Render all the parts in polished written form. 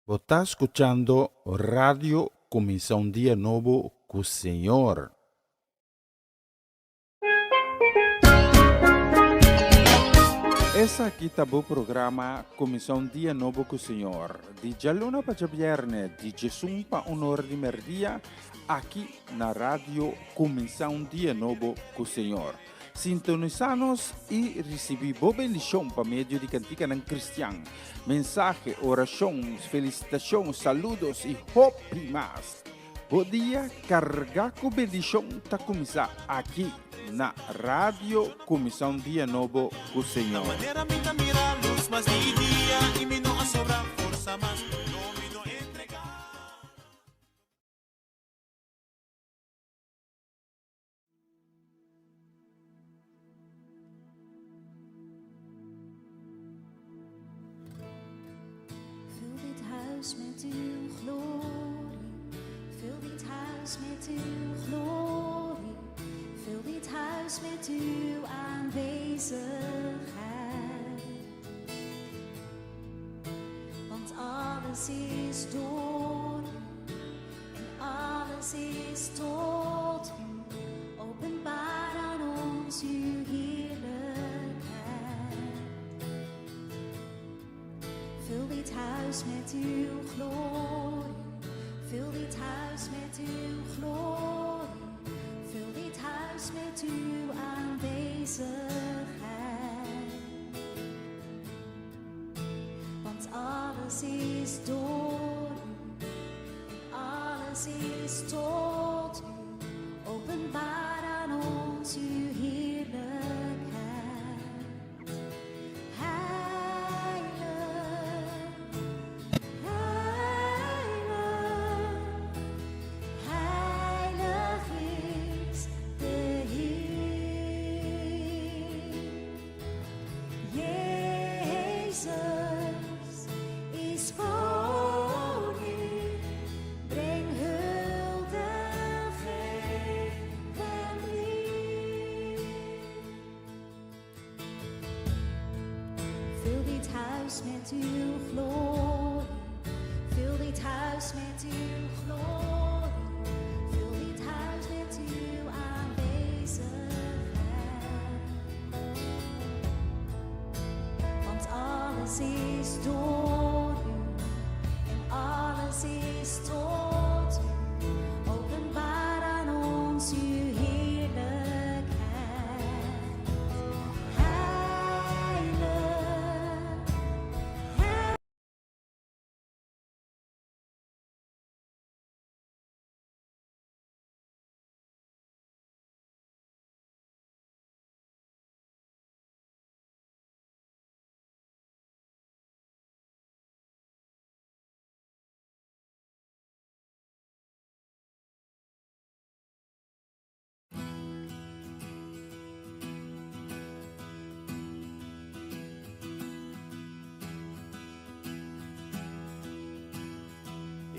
Bo ta skuchando Radio Kuminsá un Dia Nobo ku Señor. Esaki ta bo programa Kuminsá un Dia Nobo ku Señor, di djaluna pa djabièrnè, di djesun pa un ora di mèrdia, aki na Radio Kuminsá un Dia Nobo ku Señor. Sintonisá nos i risibí bo bendishon pa medio di kantikanan kristian, mensahe, orashon, felisitashon, saludos i hopi mas. Bo dia kargá ku bendishon ta kuminsá aki na Radio Kuminsá un Dia Nobo ku Señor. Vul dit huis met uw glorie. Vul dit huis met uw glorie. Vul dit huis met uw aanwezigheid. Want alles is door u en alles is tot u. Openbaar aan ons uw heerlijkheid. Vul dit huis met uw glorie. Vul dit huis met uw glorie. Vul dit huis met uw aanwezigheid. Want alles is door u en alles is tot u. Openbaar aan ons uw heerlijkheid. Heilig, heilig, heilig is de Heer. Jezus is koning, breng hulde, geef hem lief. Vul dit huis met uw glorie, vul dit huis met uw glorie, vul dit huis met uw aanwezigheid. Want alles is door u en alles is tot u. Openbaar aan ons uw heerlijkheid. Heilig,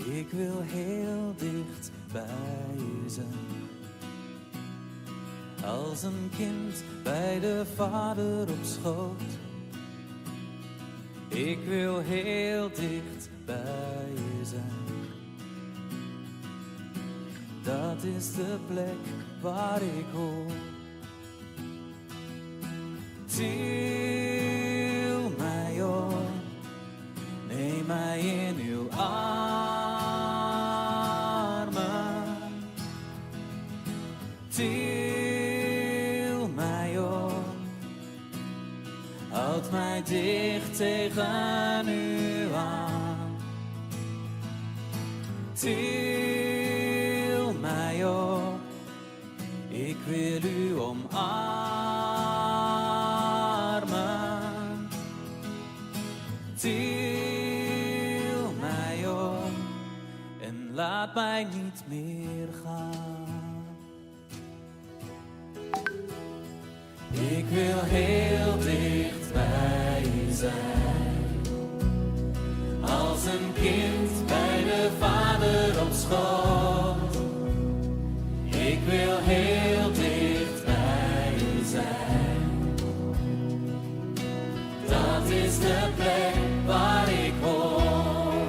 Ik wil heel dicht bij u zijn. Als een kind bij de vader op schoot. Ik wil heel dicht bij u zijn. Dat is de plek waar ik hoor. Til mij op, neem mij in uw armen. Til mij op, houd mij dicht tegen u aan. Til mij op, ik wil u omarmen. Til mij op en laat mij niet meer gaan. Ik wil heel dicht bij u zijn. Als een kind bij de vader op schoot. Ik wil heel dicht bij u zijn. Dat is de plek waar ik hoor.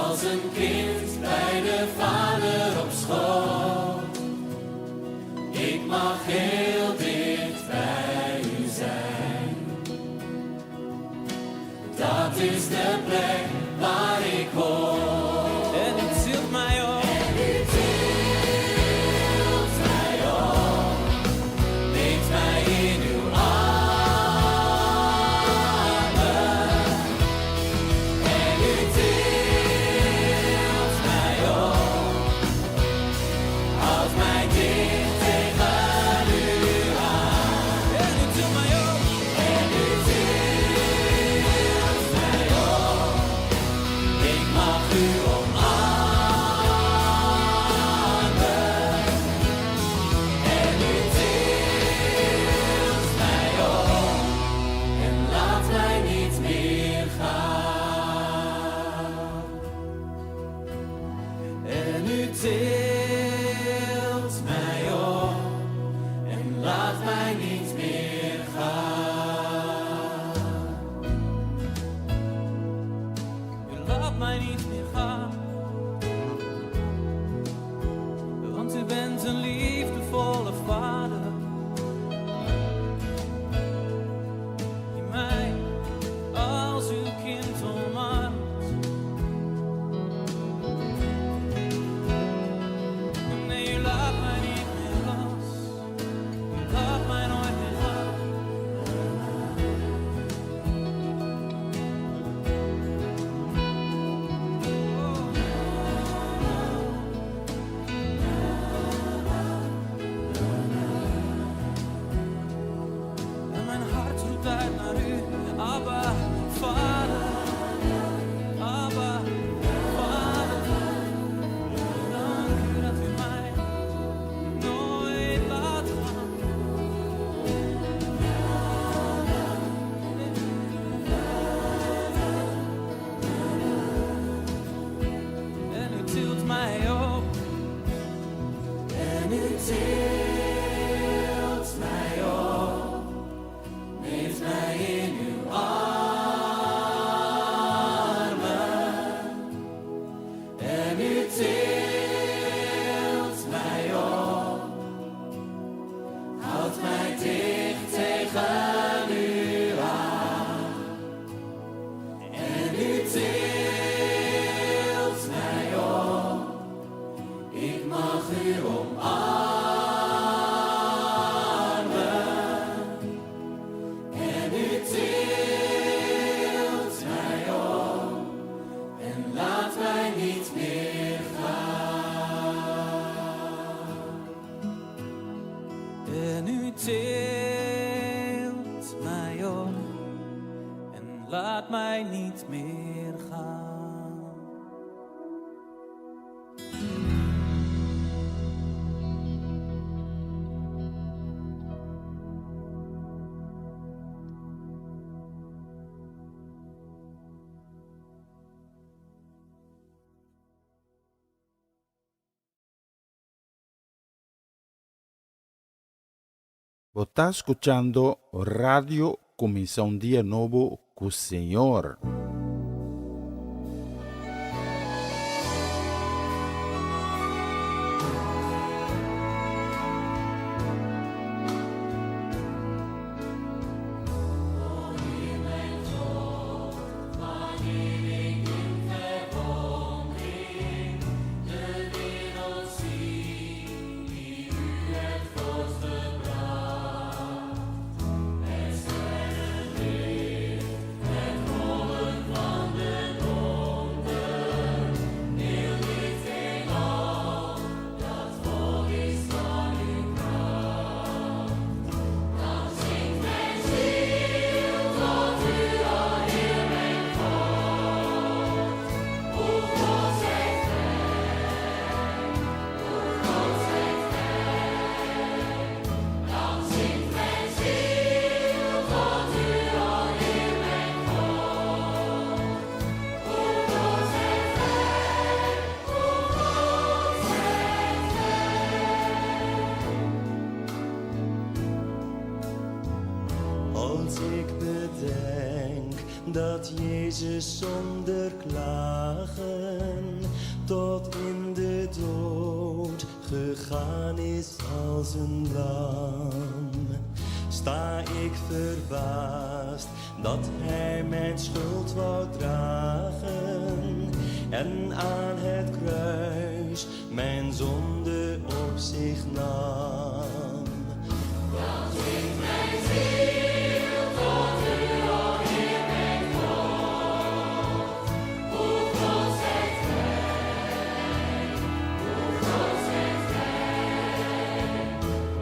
Als een kind bij de vader op schoot. Ik mag heel dicht bij u zijn. Dat is de plek waar ik hoor. En u tilt mij op. En u tilt mij op. Neemt mij in uw armen. En u tilt mij op. Houd mij dicht tegen u aan. En u tilt mij op. En u tilt mij op. Ik mag u omarmen. En u tilt mij op. En laat mij niet meer gaan. En u tilt mij op en laat mij niet meer gaan. U laat mij niet meer gaan, want u bent een liefdevolle vader. Die mij als uw kind omarmt. Nee, u laat mij niet meer los. U laat mij nooit meer gaan. En mijn hart roept uit naar u, Abba, Vader. Abba, Vader. Dank u dat u mij nooit laat gaan. En u tilt mij op. En u tilt mij op. Neemt mij in uw armen. En u tilt mij op. Houd mij dicht tegen u aan. En u tilt mij op. Ik mag u omarmen. En u tilt mij op. En laat mij niet meer gaan. En u tilt mij op en laat mij niet meer gaan. Bo ta skuchando Radio Kuminsá un Dia Nobo ku Señor. Als ik bedenk dat Jezus zonder klagen. Tot in de dood gegaan is als een lam. Sta ik verbaasd dat hij mijn schuld wou dragen en aan het kruis mijn zonde op zich nam. Dan zingt mijn ziel tot u, o Heer mijn God. Hoe groot zijt gij, hoe groot zijt gij.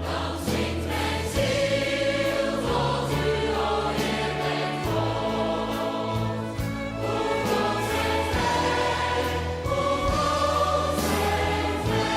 Dan zingt mijn ziel tot u, o Heer mijn God. Hoe groot zijt gij, hoe groot zijt gij.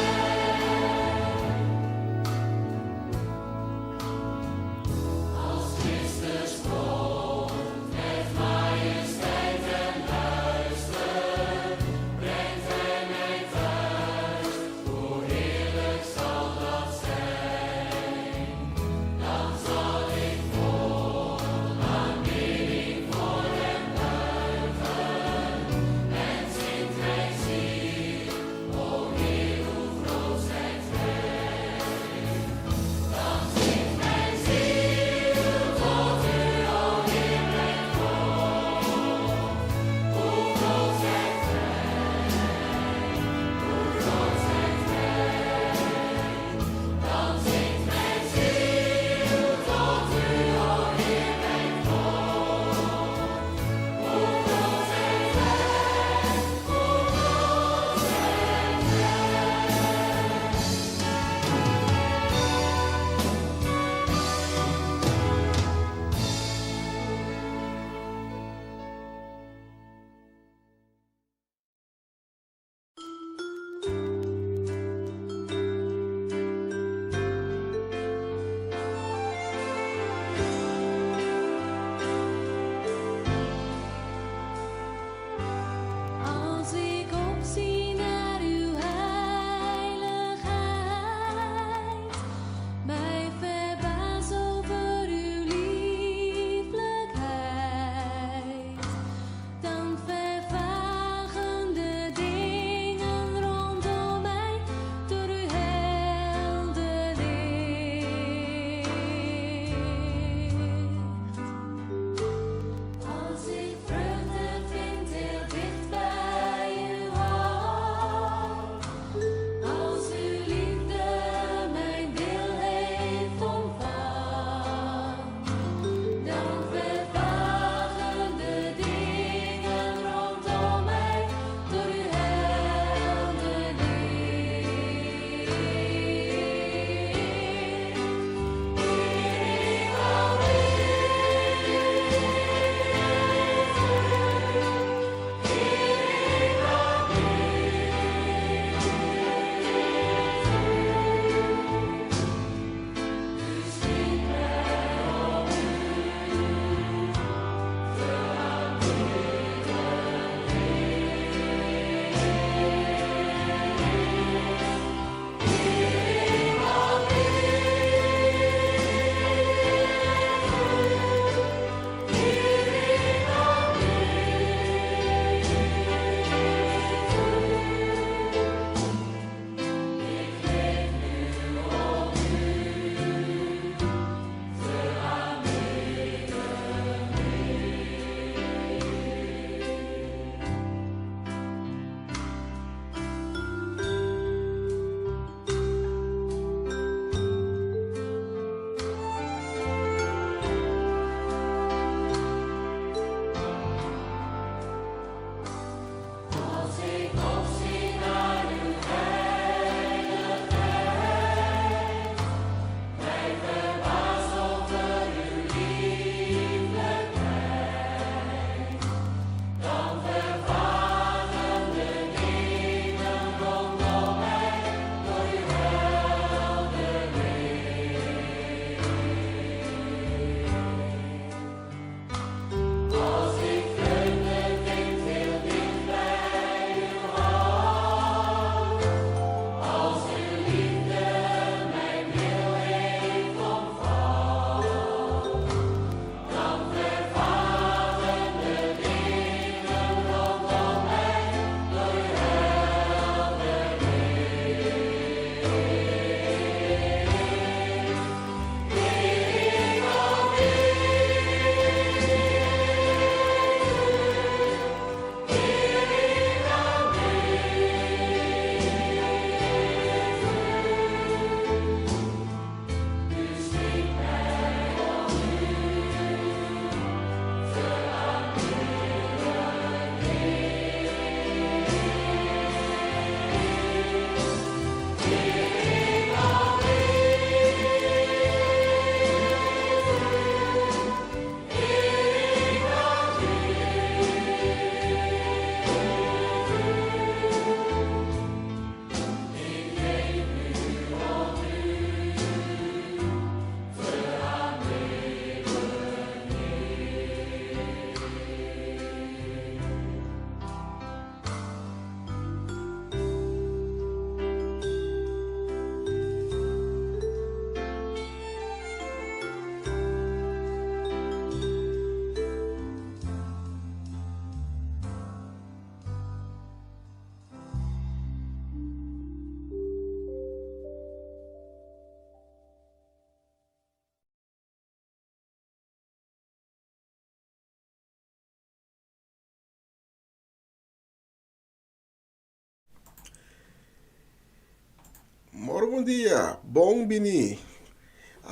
Bon dia, bon bini.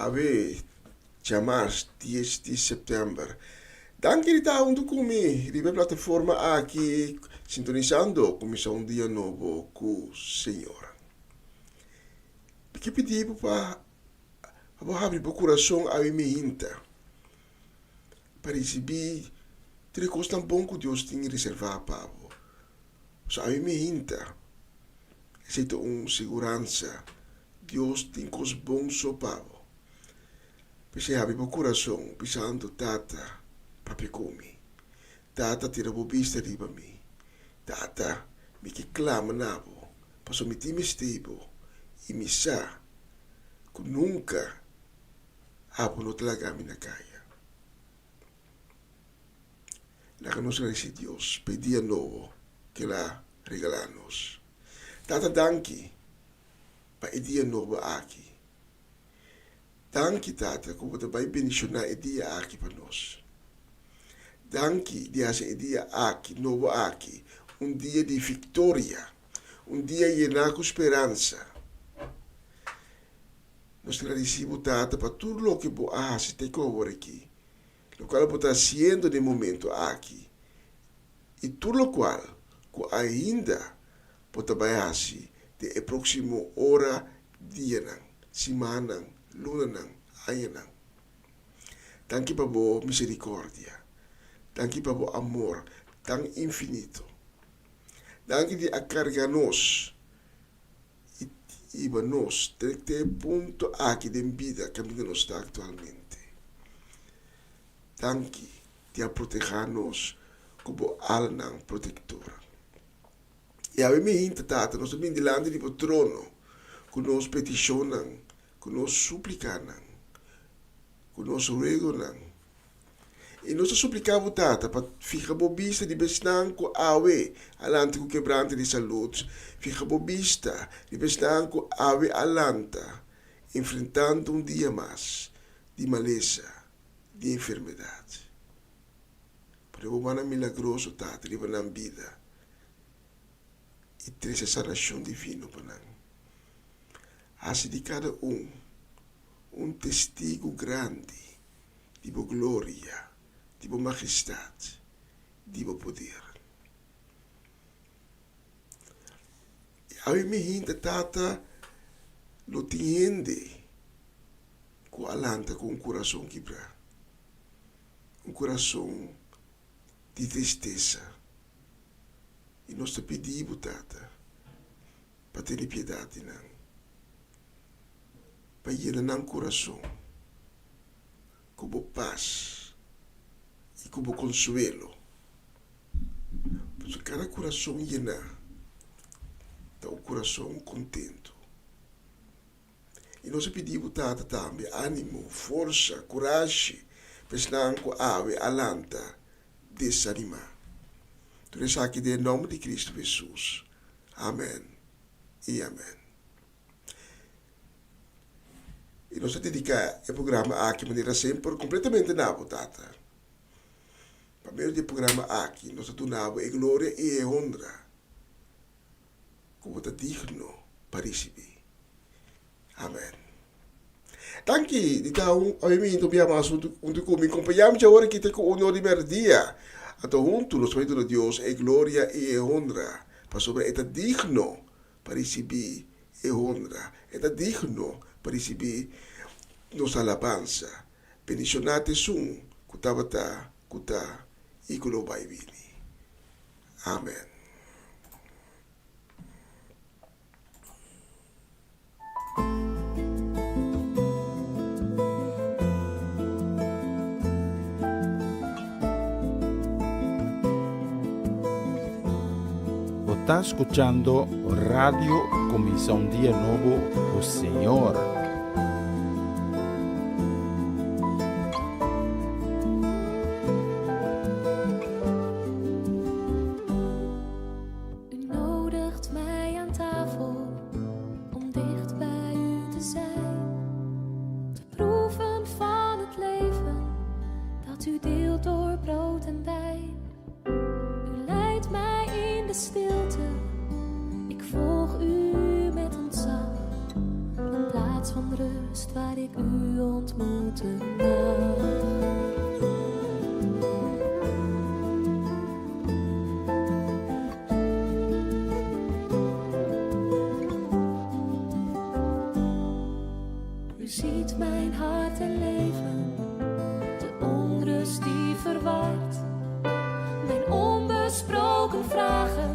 Awe djamars dies di sèptèmber. Danki di ta huntu ku mi riba e plataforma aki sintonisando Kuminsá un Dia Nobo ku Señor. Mi ke pidi bo pa bo habri bo kurason awe mi hinta pa risibí tur e kosnan bon ku Dios tin reservá pa bo. So awe mi hinta, esei ta un siguransa, Dios tin kos bon so pa bo. P'esei habri bo kurason bisando, Tata, papia ku mi. Tata, tira bo bista riba mi. Tata, mi ke klama na bo, pasobra mi tin mester bo i mi sa ku nunka abo no ta laga mi na kaya. Laga nos gradisí Dios pa e dia nobo ku el a regalá nos. Tata danki pa e dia nobo aki. Danki Tata ku bo ta bai bendishoná e dia aki pa nos. Danki di hasi e dia aki nobo aki un dia di viktoria, un dia yená ku speransa. Nos ta gradisí bo Tata pa tur loke bo a hasi te ku awor aki. Lokual bo ta hasiendo den momento aki i tur lokual ku ainda bo ta bai hasi den e próksimo ora, dianan, simannan, lunanan, añanan. Danki pa bo miserikòrdia. Danki pa bo amor tan infinito. Danki di a karga nos i hiba nos te te e punto aki den bida kaminda nos ta aktualmente. Danki di a protehá nos ku bo alanan protektor. I awe mi hinta, Tata, nos ta bin dilanti di bo trono ku nos petishonnan, ku nos suplikanan, ku nos ruegonan. I nos ta supliká bo, Tata, pa fiha bo bista riba esnan ku awe a lanta ku kebrante di salud. Fiha bo bista riba esnan ku awe a lanta enfrentando un dia mas di malesa, di enfermedat. Pone bo mannan milagroso, Tata, riba nan bida i trese sanashon divino pa nan. Hasi di kada un un testigu grandi di bo gloria, di bo magestat, di bo poder. I awe mi hinta, Tata, lo tin hende ku a lanta ku un kurason kibrá, un kurason di tristesa. I nos ta pidi bo, Tata, pa tene piedat di nan, pa yena nan kurason ku bo pas i ku bo konsuelo. Pasobra kada kurason yená ta un kurason kontentu. I nos a pidi bo Tata tambe ánimo, forsa, kurashi pa esnan ku awe a lanta desanimá. Tur esaki den e nòmber di Kristu Hesus. Amèn i amèn. I nos ta dediká e programa aki manera semper kompletamente na bo, Tata. Pa medio di e programa aki nos ta duna bo e gloria i e honra ku bo ta digno pa risibí. Amèn. Danki di ta un abimintu bia mas huntu ku mi. Kompañá mi djaora ki te ku un or di mèrdia. Anto huntu nos bai duna Dios e gloria i e honra, pasobra e ta digno pa risibí e honra, e ta digno pa risibí nos alabansa. Bendishoná ta esun ku tabata, ku ta i ku lo bai bini. Amèn. Bo ta scuchando Radio Cuminsa un Dia Nobo cu Señor. U nodigt mij aan tafel om dicht bij u te zijn. Te proeven van het leven dat u deelt door brood en wijn. U leidt mij in de stilte, ik volg u met ontzag. van rust waar ik u ontmoeten mag. U ziet mijn hart en leven, de onrust die verwart. Mijn onbesproken vragen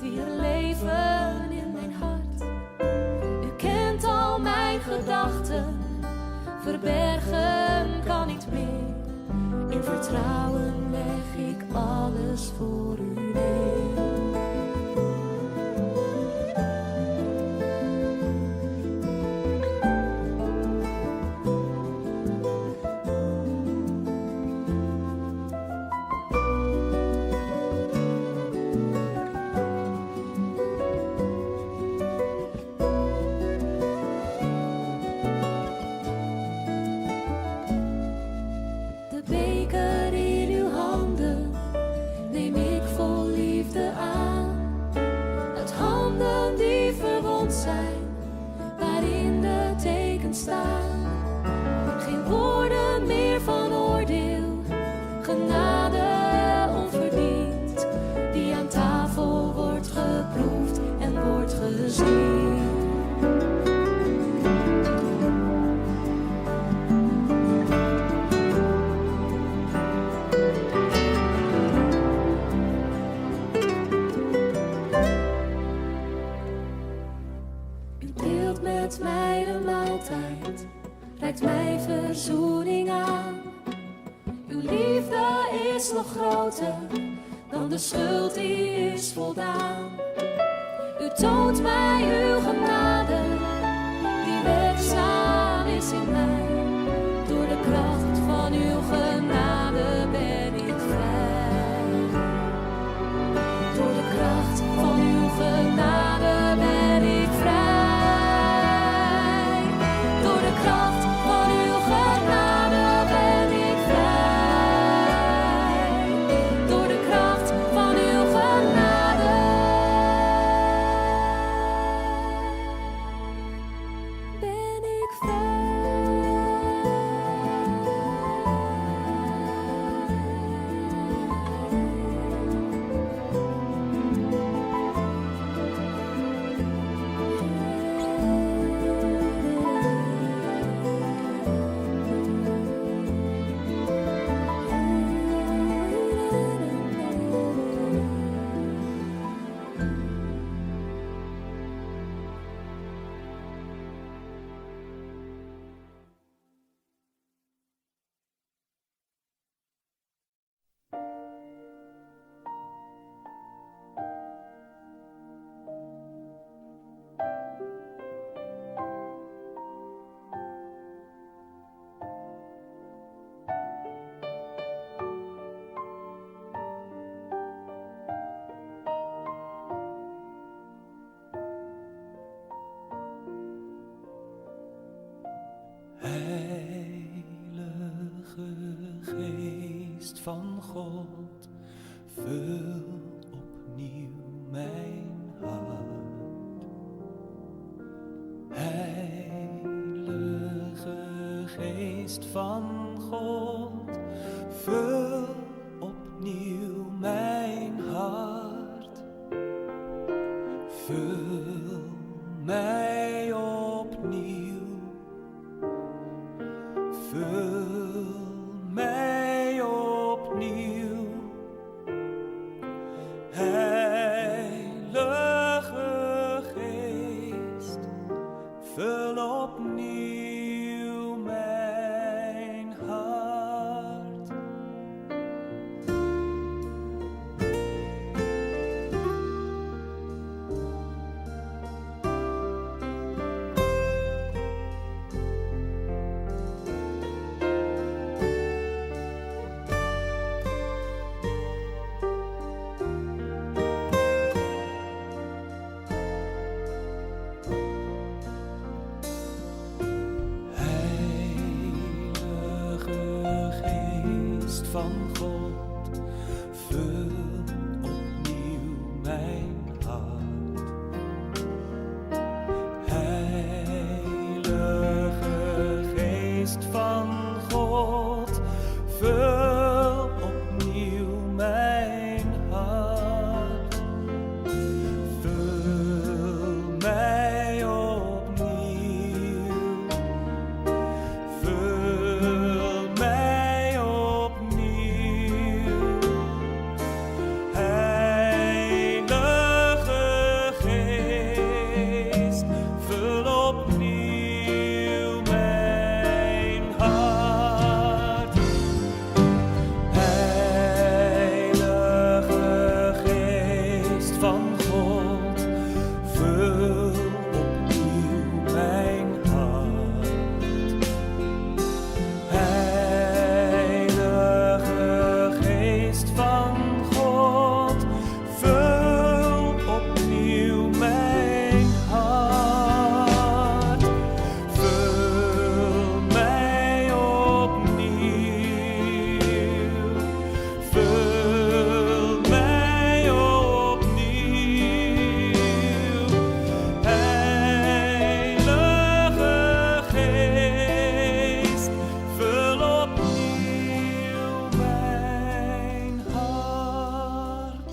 die er leven in mijn hart. U kent al mijn gedachten, verbergen kan niet meer. In vertrouwen leg ik alles voor u neer. De beker in uw handen neem ik vol liefde aan. Uit handen die verwond zijn, waarin de tekens staan. Geen woorden meer van oordeel, genade onverdiend, die aan tafel wordt geproefd en wordt gezien. U deelt met mij de maaltijd, reikt mij verzoening aan. Uw liefde is nog groter dan de schuld die is voldaan. U toont mij uw genade, die werkzaam is in mij. Door de kracht van uw genade ben ik vrij. Door de kracht van uw genade ben ik vrij. Door de kracht van uw genade ben ik vrij. Door de kracht van uw genade ben ik vrij. Heilige Geest van God, vul opnieuw mijn hart. Heilige Geest van God, vul opnieuw mijn hart. Vul mij opnieuw. Vul mij opnieuw. Heilige Geest, vul opnieuw mijn hart. Heilige Geest van God, vul opnieuw mijn hart. God, vul opnieuw mijn hart. Heilige Geest van God, vul opnieuw mijn hart. Vul mij opnieuw. Vul mij opnieuw. Heilige Geest, vul opnieuw mijn hart.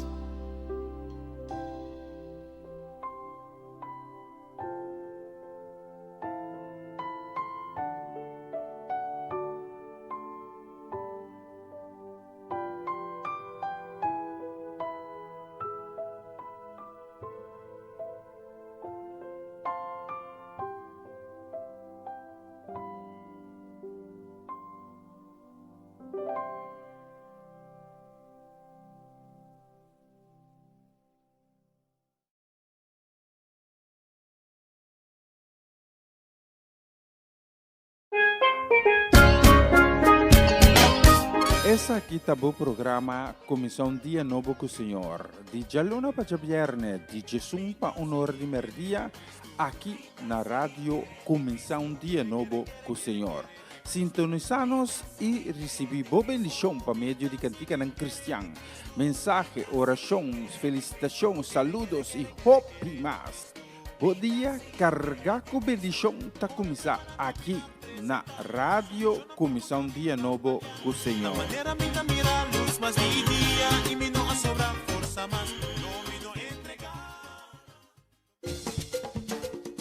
Esaki ta bo programa Kuminsá un Dia Nobo ku Señor, di djaluna pa djabièrnè di djesun pa un or di mèrdia, aki na Radio Kuminsá un Dia Nobo ku Señor. Sintonisá nos i risibí bo bendishon pa medio di kantikanan kristian, mensahe, orashon, felisitashon, saludos i hopi mas. Bo dia kargá ku bendishon ta kuminsá aki na Radio Kuminsá un Dia Nobo ku Señor.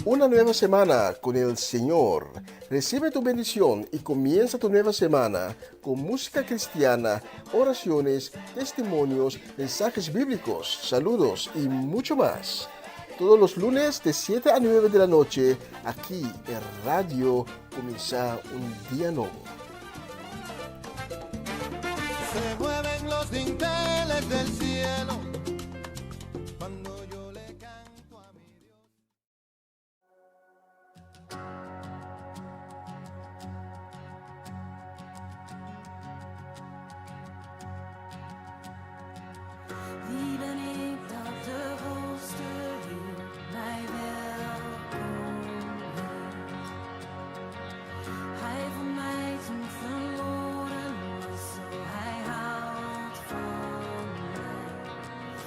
Una nueva semana con el Señor. Recibe tu bendición y comienza tu nueva semana con música cristiana, oraciones, testimonios, mensajes bíblicos, saludos y mucho más. Todos los lunes de 7 a 9 de la noche, aquí en Radio Comienza un Día Nuevo. Se mueven los dinteles del cielo cuando yo le canto a mi Dios. Wie ben ik dat de hoogste Heer mij welkom heet? Hij vond mij toen ik verloren was, zo hij houdt van mij.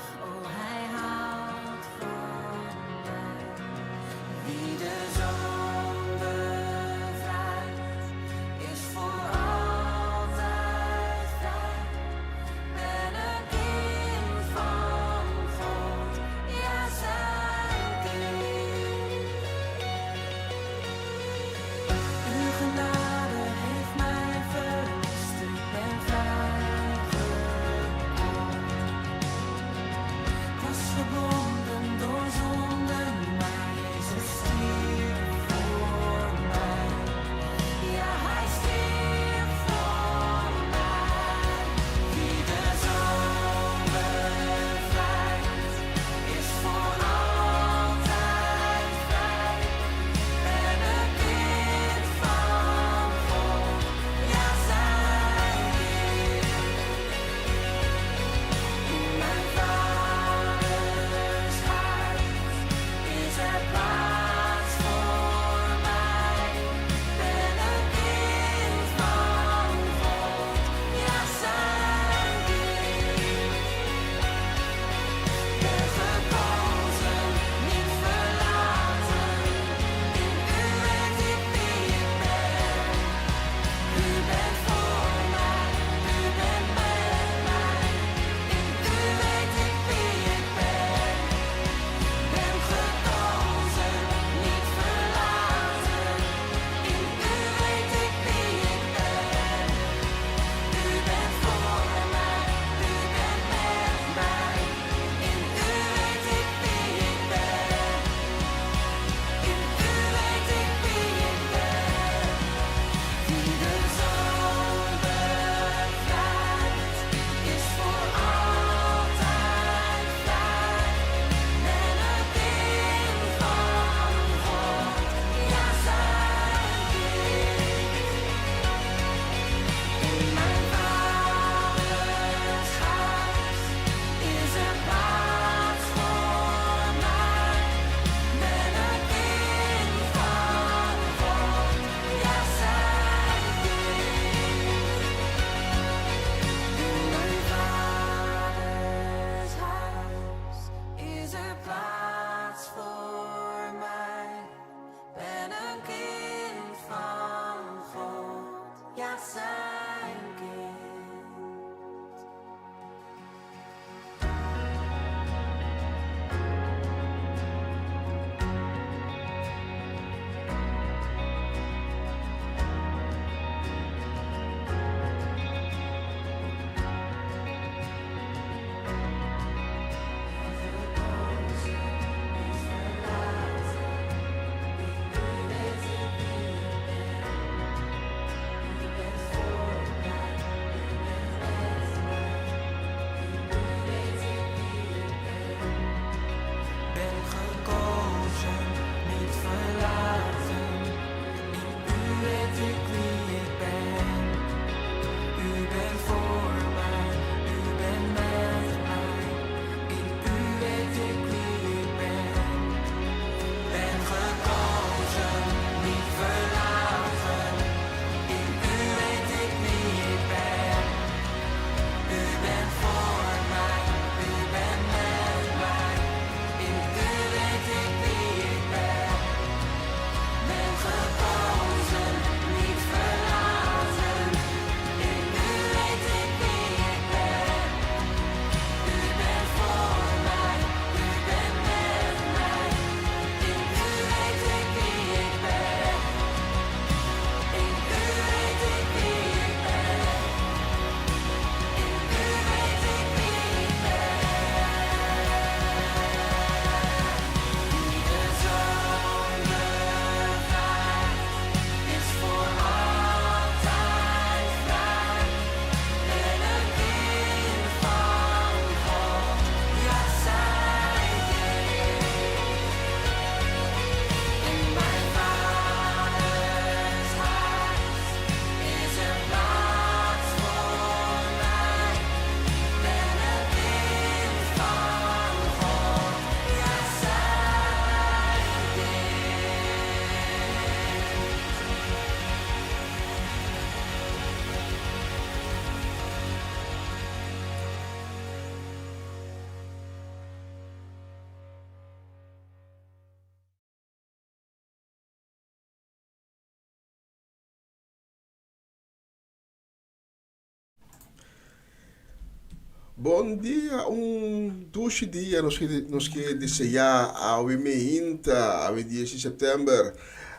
Bon dia, un dushi dia nos ke nos ke deseá awe meinta, awe dies di sèptèmber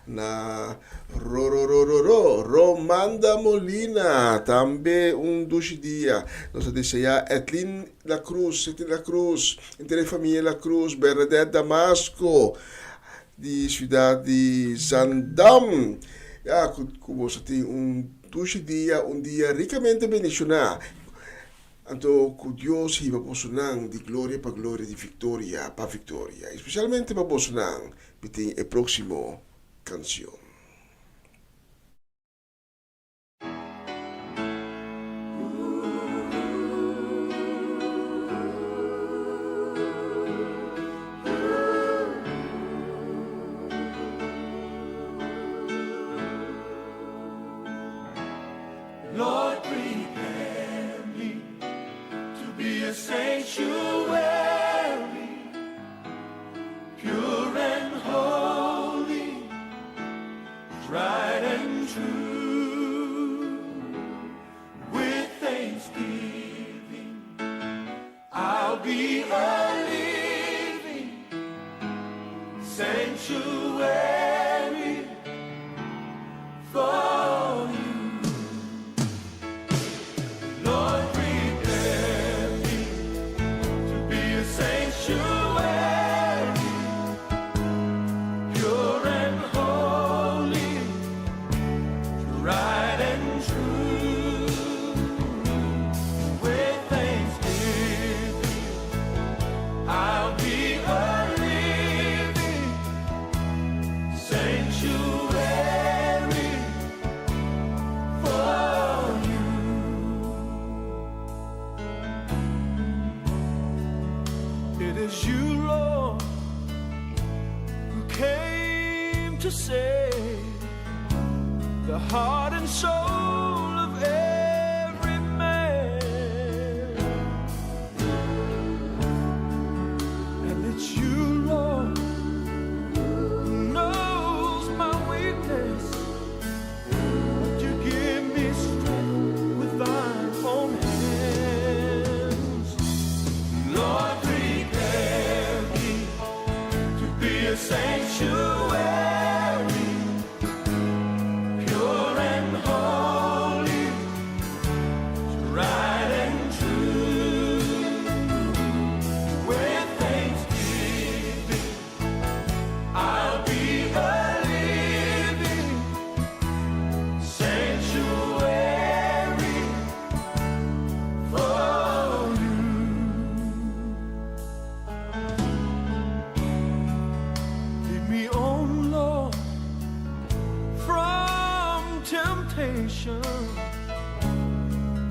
na Rororororo Romanda Molina, tambe un dushi dia nos ta deseá Etlin La Cruz, Etlin La Cruz, henter e famia La Cruz, Bernadette Damasco di siudat di Zandam, ya ku ku boso tin un dushi dia, un dia rikamente bendishoná. Anto ku Dios hiba bosonan di gloria pa gloria, di viktoria pa viktoria. I spesialmente pa bosonan mi tin e próksimo kansion. Lord prepare me to be a sanctuary, pure and holy, tried and true. With thanksgiving, I'll be a living sanctuary for you. Lord, prepare me to be a sanctuary, pure and holy, tried and true. With thanksgiving, I'll be a living sanctuary for you. It is you, Lord, who came to save the heart and soul of every man. And it's you, Lord, who knows my weakness. But you give me strength with thine own hands. Lord, prepare me to be a sanctuary, pure and holy, tried and true. With thanksgiving, I'll be a living sanctuary for you. Lead me on, Lord, from temptation.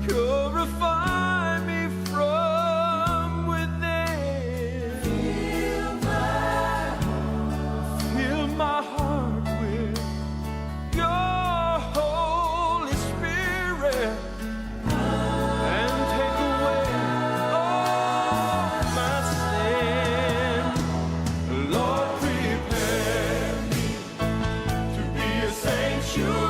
Purify me from within. Fill my heart, fill my heart with your Holy Spirit and take away all my sin. Lord, prepare me to be a sanctuary,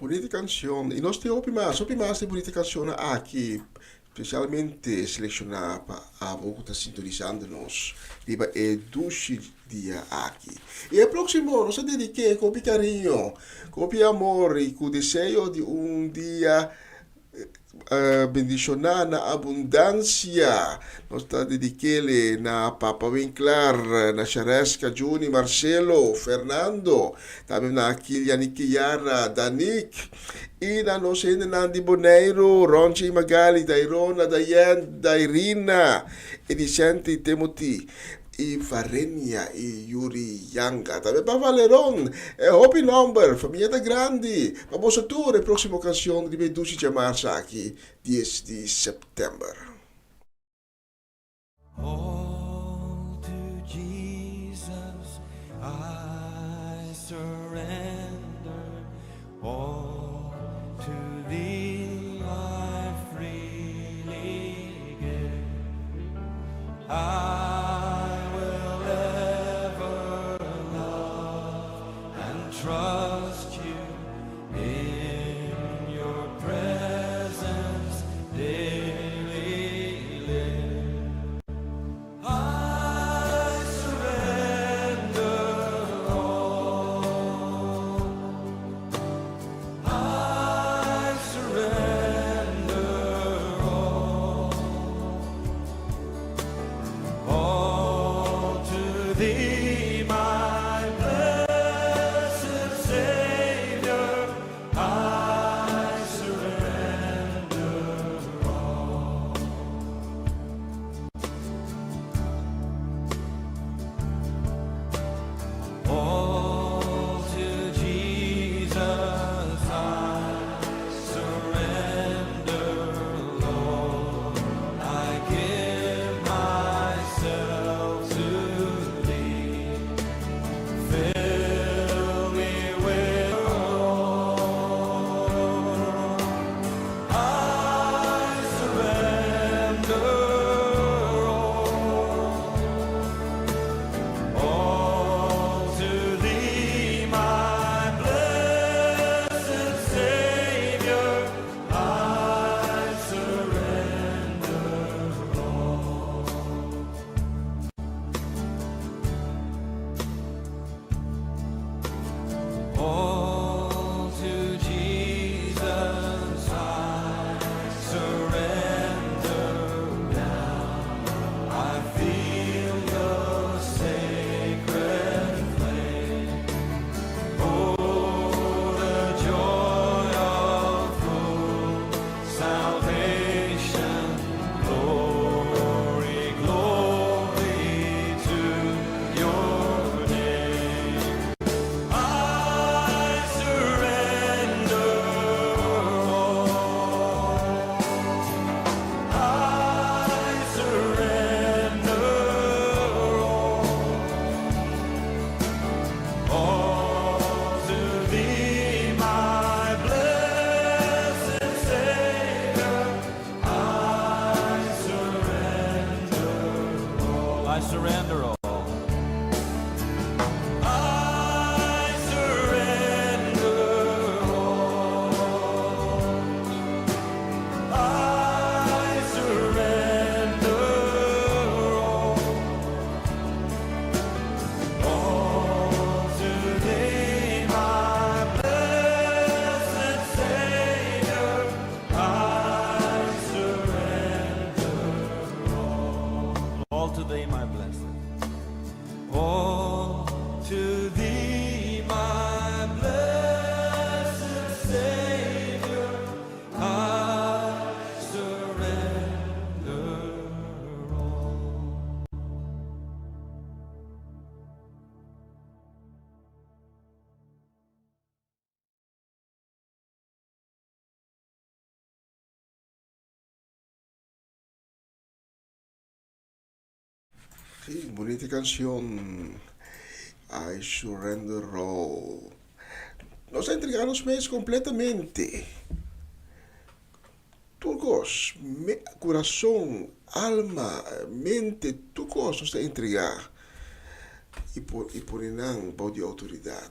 Bunita cancion y nos tin hopi mas, hopi mas di bunita cancionnan aki, specialmente selecciona pa abo cu ta sintonizando nos riba e dushi dia aki. Y e proximo nos ta dedique cu hopi cariño, cu hopi amor y cu deseo di un dia Bendishoná na abundansia. Nos ta dedik'ele na Papa Winklar, na Shareska, Juni, Marcelo, Fernando, tambe na Kilian i Kiara, Danik, i na nos hendenan di Boneiru, Ronchi i Magali, Dairona, Dayen, Dairina, Edicente i Timothy. I Varenia i Yuri Yanga. Tambe pa Valeron. E hopi nomber. Famia ta grandi. Pa boso tur e proximo cancion riba e dushi djamarsa aki, dies di september. All to Jesus I surrender, all to thee I freely give. I will ever love and trust you in your presence daily live. I surrender all. I surrender all. All to thee, my blessed Savior, I surrender all. All to Jesus I surrender, Lord. I give myself to thee. Fill me with all. I surrender all. All to thee, my blessed Savior, I surrender all. All to Jesus I surrender now. I feel the sacred flame. Oh, the joy of full salvation. Glory, glory to your name. I surrender all. I surrender all. All to thee, my blessed Savior, I surrender all. I surrender all. I surrender all. I surrender all. All to thee, my blessed Savior, I surrender all. All to thee, my blessed. All to thee, my blessed Savior, I surrender all. Sí, bunita cancion. I surrender all. Nos a entrega nos mes completamente. Tur cos, me, corazon, alma, mente, tur cos nos ta entrega y por y pone nan bou di autoridad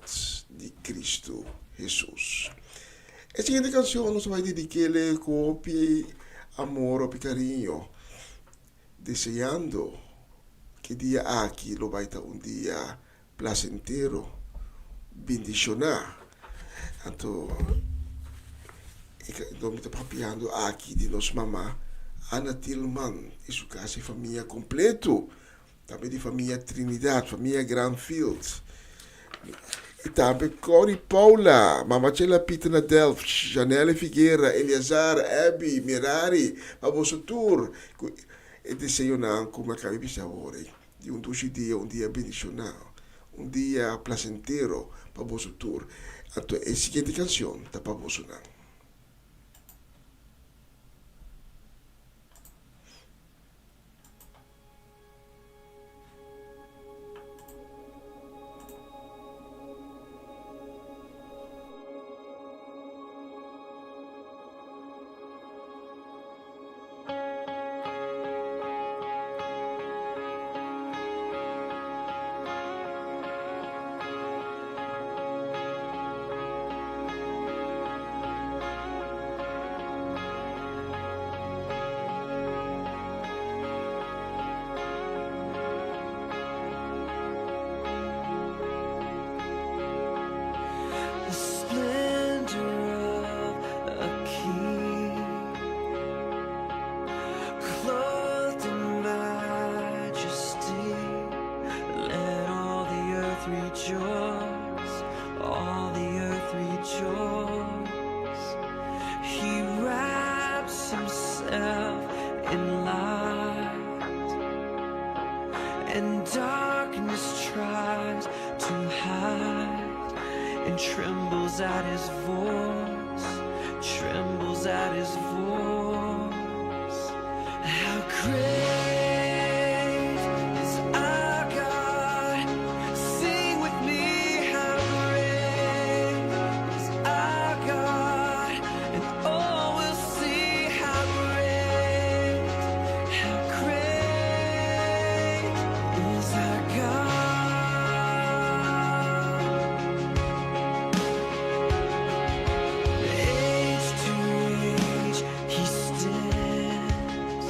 di Cristo Jesus. E siguiente canción nos ta bai dedikele ku hopi amor, hopi cariño, deseando ku e dia aki lo bai ta un dia placentero, bendishoná. Anto mi ta papiando aki di nos mama Ana Tilman i su kas i famia kompleto. Tambe di famia Trinidad, famia Granfield. I tambe Corrie Paula, Mama Chela Pieter na Delft, Janelle Figuera, Eleazar, Abby, Merari, pa boso tur ku e deseonan ku mi a kaba di bisa awor ei, di un dushi dia, un dia bendishoná, un dia plasentero pa boso tur. Anto e siguiente kanshon ta pa bosonan. The splendor of a king, clothed in majesty. Let all the earth rejoice, all the earth rejoice. He wraps himself in light, and darkness tries to hide, and trembles at his voice, trembles at his voice. How great is our God? Sing with me, how great is our God? And all will see how great, how great is our God. Age to age, he stands.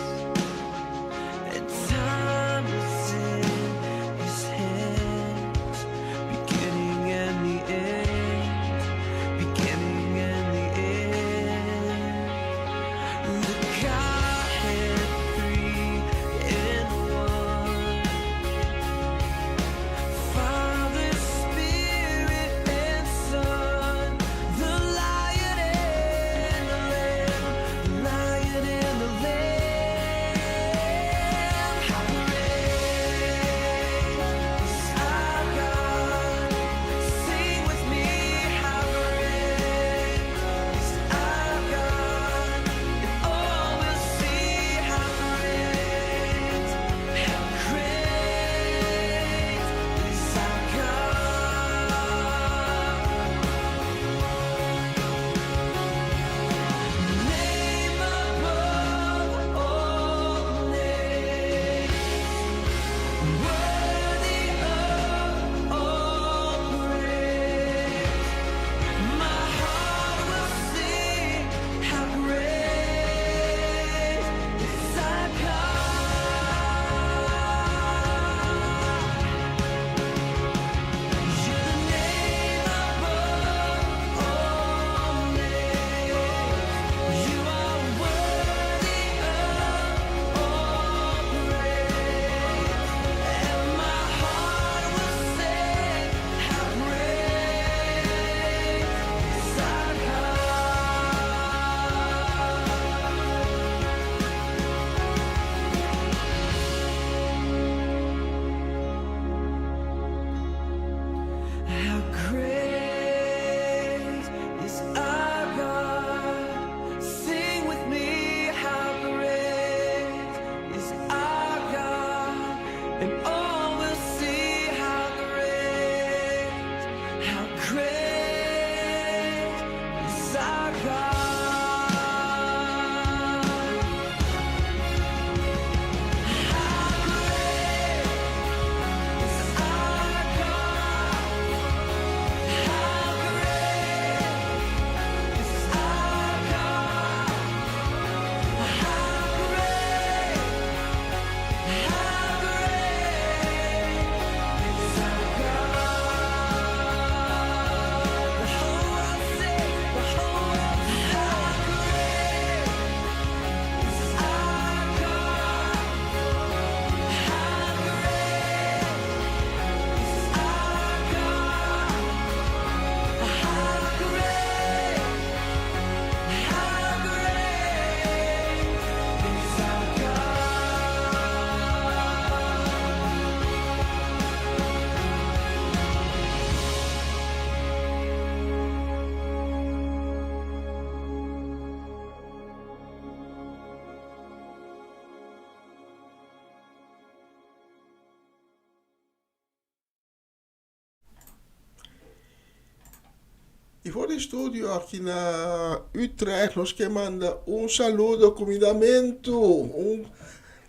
I for di studio aki na Utrecht nos ke manda un saludo, kumindamentu, un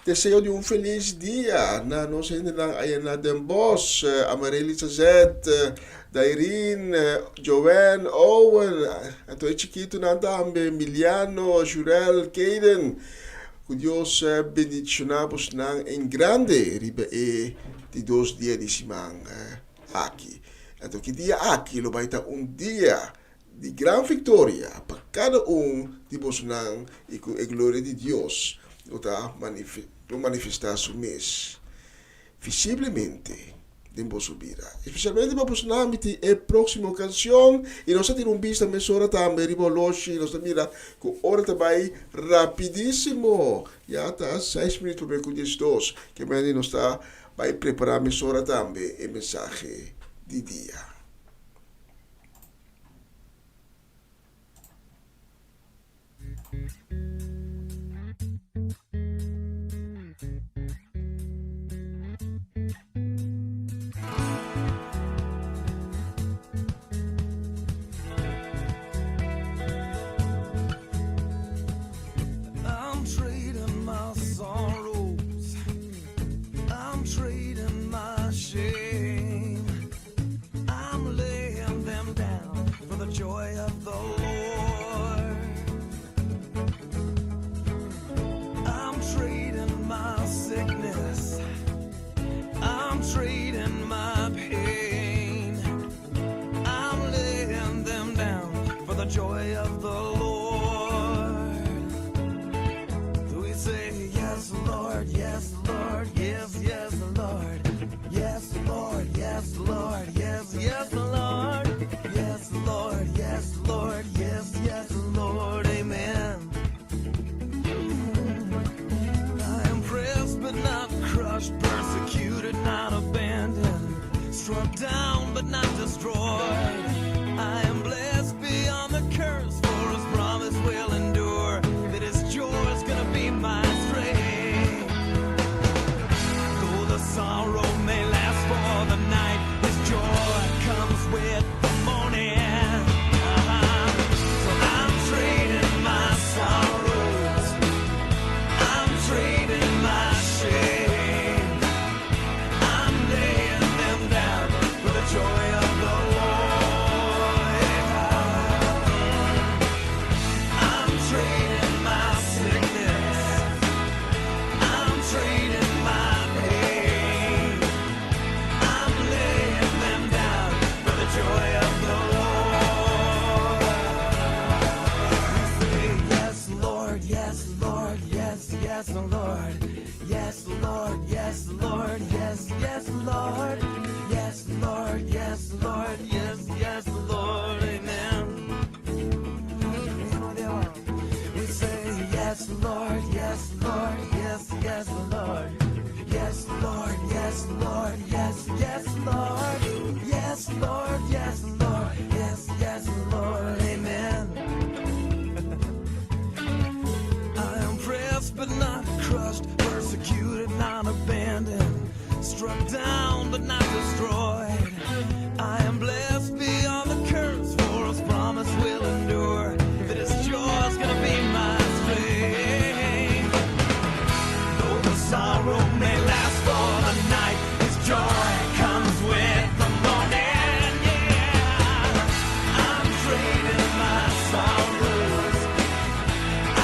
deseo di un felis dia na nos hendenan aya na Den Bosch, Amarely Sazet, Dairin, Joanne, Owen, anto e chikitunan tambe, Miliano, Jurel, Kayden. Ku Dios bendiciona bosnan en grande riba e di dos dia di siman aki. Anto ki dia aki lo bai ta un dia di gran victoria pa kada un di bosonan i ku e gloria di Dios lo ta lo manifesta su mes visiblemente den boso bida. Especialmente pa bosonan mi tin e proximo cancion i nos ta tira un bista mesora tambe riba oloshi, nos ta mira ku ora ta bai rapidisimo, ya ta seis minuut prome ku diesdos, ke mende nos ta Bai prepará mesora tambe e mensahe di dia. I'm trading my sorrows. I'm trading my shame. I'm laying them down for the joy of the Lord. I'm trading my sickness. I'm trading my pain. I'm laying them down for the joy of the Lord. We say, Yes, Lord, yes, Lord, yes, yes, Lord. Yes, Lord, yes, Lord, yes, yes, Lord. Yes, Lord, yes, Lord, yes, yes, Lord. Amen. I am pressed but not crushed, persecuted, not abandoned, struck down but not destroyed. I am blessed beyond the curse, for his promise will endure. That his joy is gonna be my strength. Though the sorrow may last for the night, his joy comes with the morning. Uh-huh. So I'm trading my sorrows. I'm trading my shame. I'm laying them down for the joy of the Lord. I'm trading my sickness. I'm trading my pain. I'm laying them down for the joy of the Lord. We say, Yes, Lord, yes, Lord, yes, yes, Lord. Yes, Lord, yes, Lord, yes, yes, Lord. Yes, Lord, yes, Lord, yes, yes, Lord. Amen. We say, Yes, Lord, yes, Lord, yes, yes, Lord. Yes, Lord, yes, Lord, yes, yes, Lord. Yes, Lord, yes, Lord, yes, yes, Lord. Amen. I am pressed but not crushed, persecuted, not abandoned, struck down but not destroyed. I am blessed beyond the curse, for his promise will endure. That his joy is gonna be my strength. Though the sorrow may last for the night, his joy comes with the morning. Yeah, I'm trading my sorrows.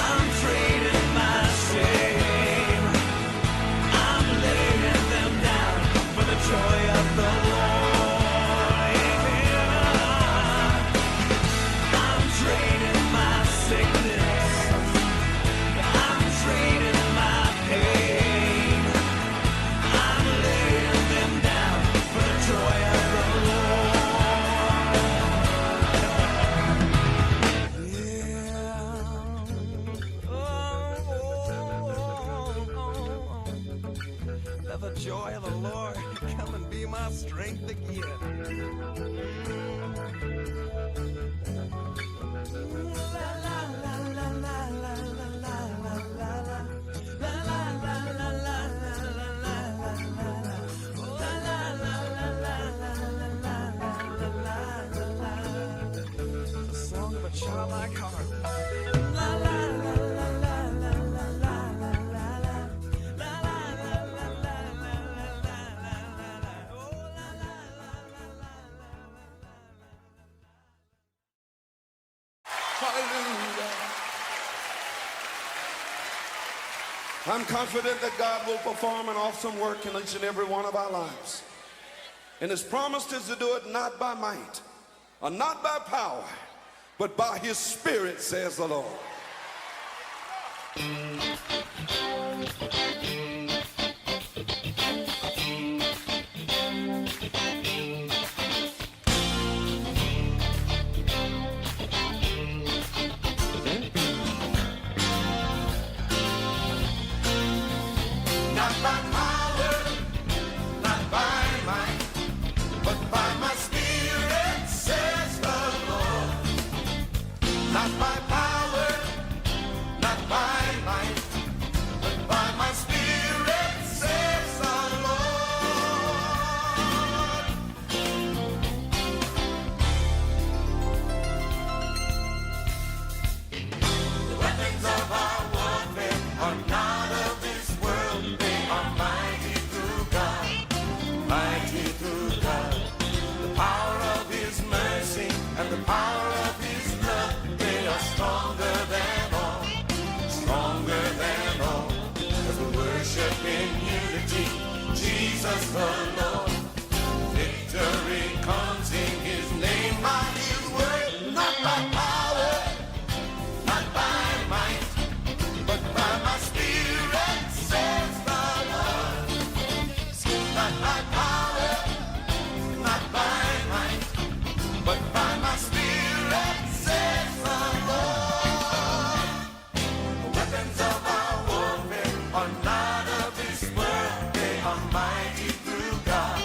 I'm trading my shame. I'm laying them down for the joy of the Lord. Yeah. I'm trading my sickness. I'm trading my pain. I'm laying them down for the joy of the Lord. Yeah. Oh. Let the joy of the Lord come and be my strength again. La la la la la la la la la la la. La la la la la la la la la la. La la la la la la la la la la la la. a childlike heart. La la la la la la la la la la la. La la la la la la la la la la la. Oh la la la la la la la la. Hallelujah. I'm confident that God will perform an awesome work in each and every one of our lives. And his promise is to do it not by might or not by power, but by his spirit, says the Lord. Not by power, not by might, but by my spirit, says the Lord. Not by power, not by might, but by my spirit, says the Lord. The weapons of our warfare are not of this world. They are mighty through God, mighty through God. The power of His mercy and the power of His love, they are stronger than all, stronger than all. As we worship in unity, Jesus the Lord. Victory comes in His name by His word, not by power, not by might, but by my spirit, says the Lord. Not by power, not by might, but by my spirit, says the Lord. The weapons of our warfare are not of this world. They are mighty through God.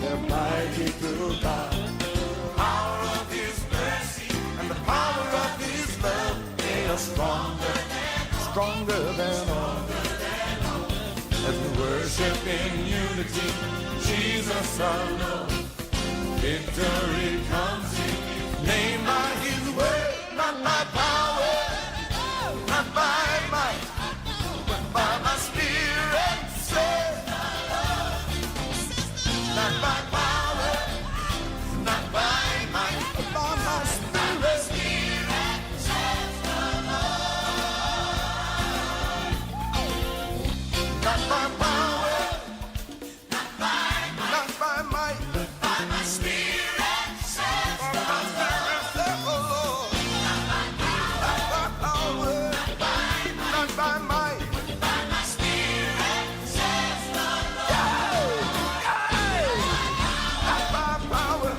They're mighty through God. The power of His mercy and the power of His love. They are stronger, stronger than all. As we worship in unity, Jesus our Lord. Victory comes in His name by His word, not by power, not by might, but by my spirit, says the Lord. Not by power, not by might, but by my spirit, says the Lord. Not by power, not by might, not by might, but by my spirit, says the Lord. Not by power, not by might, but by my spirit, says the Lord. Not by power,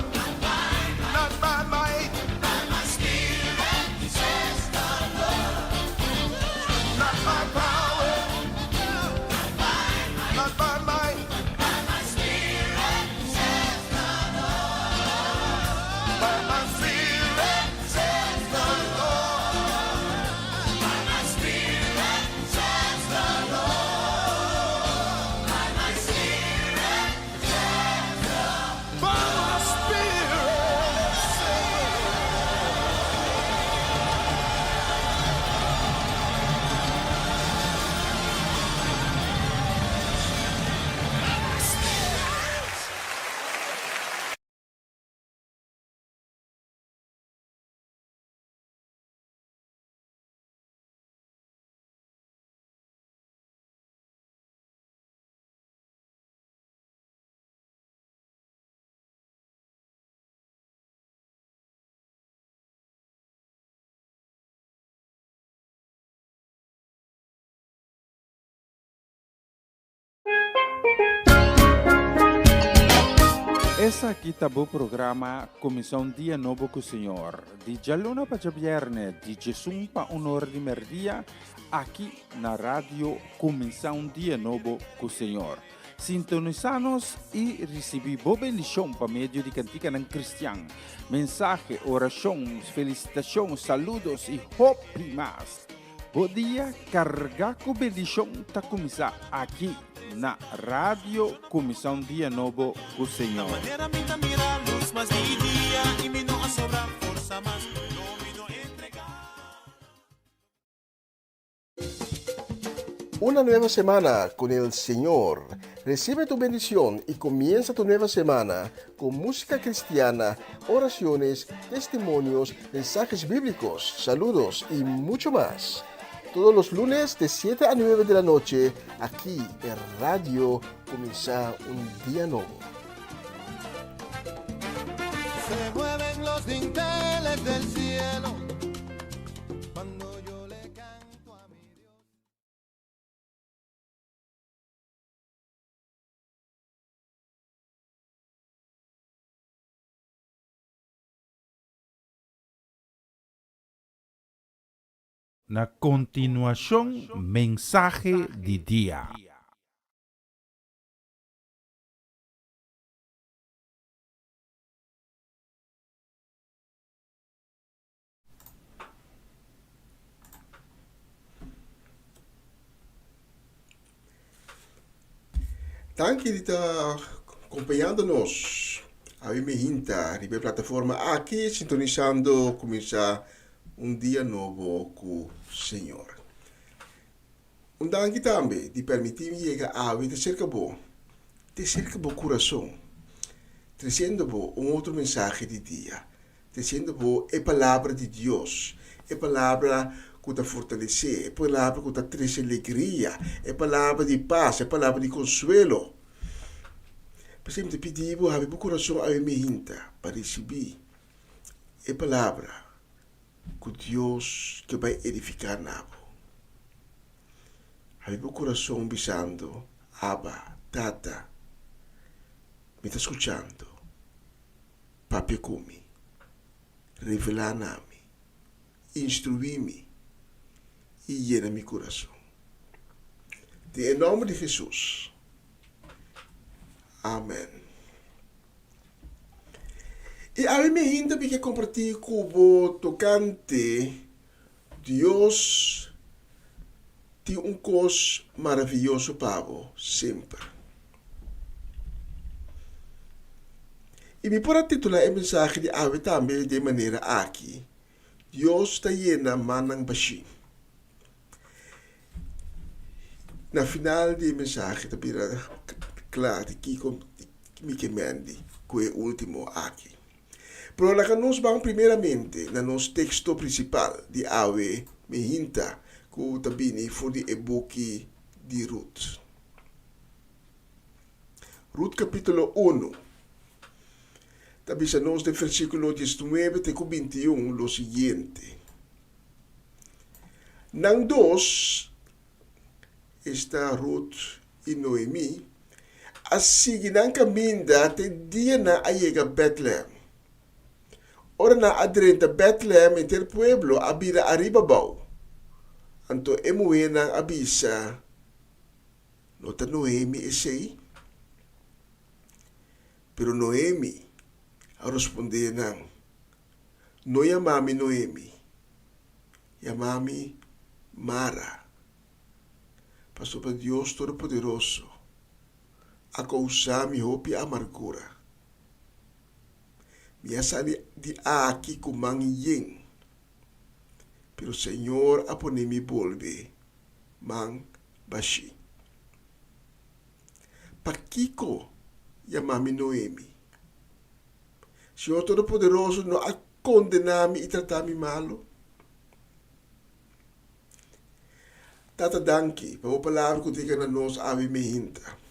not by might, by my spirit, says the Lord. Not by power, not by might, by my spirit, says the Lord. By my spirit, says the Lord. By my spirit, says the Lord. By my spirit, says the Lord. By my spirit, says the Lord. Esaki ta bo programa Kuminsá un Dia Nobo ku Señor, di djaluna pa djabièrnè di djesun pa un ora di mèrdia, aki na Radio Kuminsá un Dia Nobo ku Señor. Sintonisá nos i risibí bo bendishon pa medio di kantikanan kristian, mensahe, orashon, felisitashon, saludos i hopi mas. Bo dia kargá ku bendishon ta kuminsá aki na Radio Kuminsá un Dia Nobo ku Señor. Una nueva semana con el Señor. Recibe tu bendición y comienza tu nueva semana con música cristiana, oraciones, testimonios, mensajes bíblicos, saludos y mucho más. Todos los lunes de 7 a 9 de la noche, aquí en Radio Comienza un Día Nuevo. Se mueven los dinteles del cielo cuando yo le canto a mi Dios. Na kontinuashon mensahe di dia. Danki di ta kompañando nos. Awe mi hinta riba e plataforma aki sintonisando kuminsá un dia nobo ku Señor. Un danki tambe di permití mi yega awe te serka bo, te serka bo kurason, tresiendo bo un otro mensahe di dia, tresiendo bo e Palabra di Dios, e Palabra ku ta fortalesé, e Palabra ku ta trese alegria, e Palabra di pas, e Palabra di konsuelo. P'esei mi ta pidi bo habri bo kurason awe mi hinta pa risibí e Palabra ku Dios ke bai edifiká na bo. Habri bo kurason bisando, Abba, Tata, mi ta skuchando. Papia ku mi. Revelá na mi. Instruí mi i yena mi kurason. Den e nòmber di Hesus. Amen. I awe mi ainda mi ke kompartí ku bo tokante Dios tin un kos maravioso pa bo semper. I mi por a titulá e mensahe di awe tambe den manera aki, Dios ta yena mannan bashí. Na final di e mensahe ta bira kla di kiko mi ke mendi ku e ultimo aki. Pero laga nos ban primeramente na nos teksto prinsipal di awe mehinta ku ta bini for di e buki di Rut. Rut kapítulo unu ta bisa nos den versíkulo diesnuebe te ku bintiun lo siguiente. Nan dos, esta Rut i Noemí, a sigui nan kaminda te dia nan a yega Bètlehèm. Ora nan a drenta Bètlehèm henter pueblo a bira ariba abou. Anto e muhénan a bisa, No ta Noemí esei? Pero Noemí a rospondé nan, No yama mi Noemi, yama mi Mara, pasobra Dios Todopoderoso a kousa mi hopi amargura. Mi a sali di aki ku man yen, pero Señor a pone mi bolbe man bashí. Pakiko yama mi Noemi? Señor Todopoderoso no a kondená mi i tratá mi malu? Tata danki pa bo palabra ku ta yega na nos awe mehinta.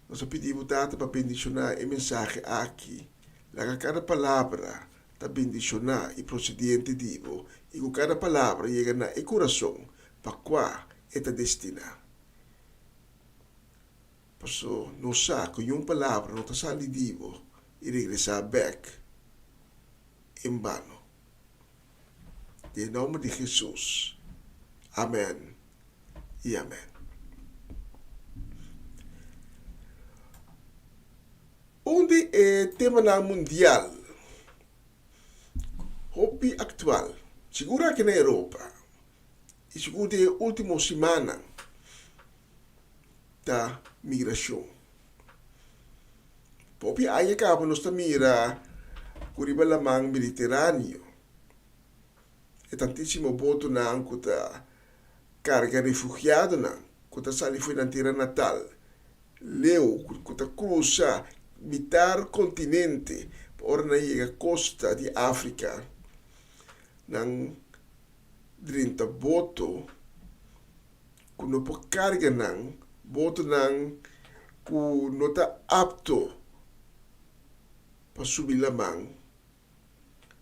Nos a pidi bo Tata pa bendishoná e mensahe aki. Laga kada palabra ta bendishoná i prosediente di bo i ku kada palabra yega na e kurason pa kua e ta destiná. Paso nos sa ku niun palabra no ta sali di bo i regresá bèk en bano. Den e nòmber di Hesus, amèn i amèn. Un di e temanan mundial hopi aktual, sigur aki na Europa i sigur den e último simannan, ta migrashon. Hopi aña kaba nos ta mira ku riba laman Mediteraneo e tantísimo botonan ku ta. karga refugiadonan ku ta sali for di nan tera natal leu ku ta krusa mitar kontinente pa ora nan yega kosta di Afrika nan drenta boto ku no por karga nan, botonan ku no ta apto pa subi laman.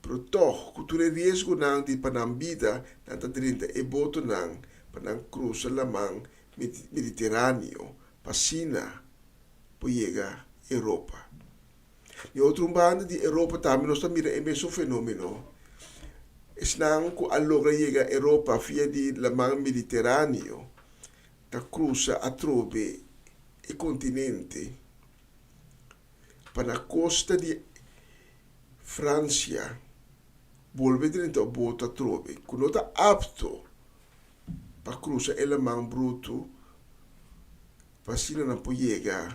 Pero tòg, ku tur e riesgonan di pa nan bida, nan ta drenta e botonan pa nan krusa laman Mediteraneo pa asina por yega Europa. Di otro un banda di Europa tambe nos ta mira e mesun fenomeno. Esnan ku a logra yega Europa via di laman Mediteraneo ta krusa atrobe e kontinente pa na kosta di Fransia bolbe drenta un boto atrobe ku no ta apto pa krusa e laman brutu pa asina nan por yega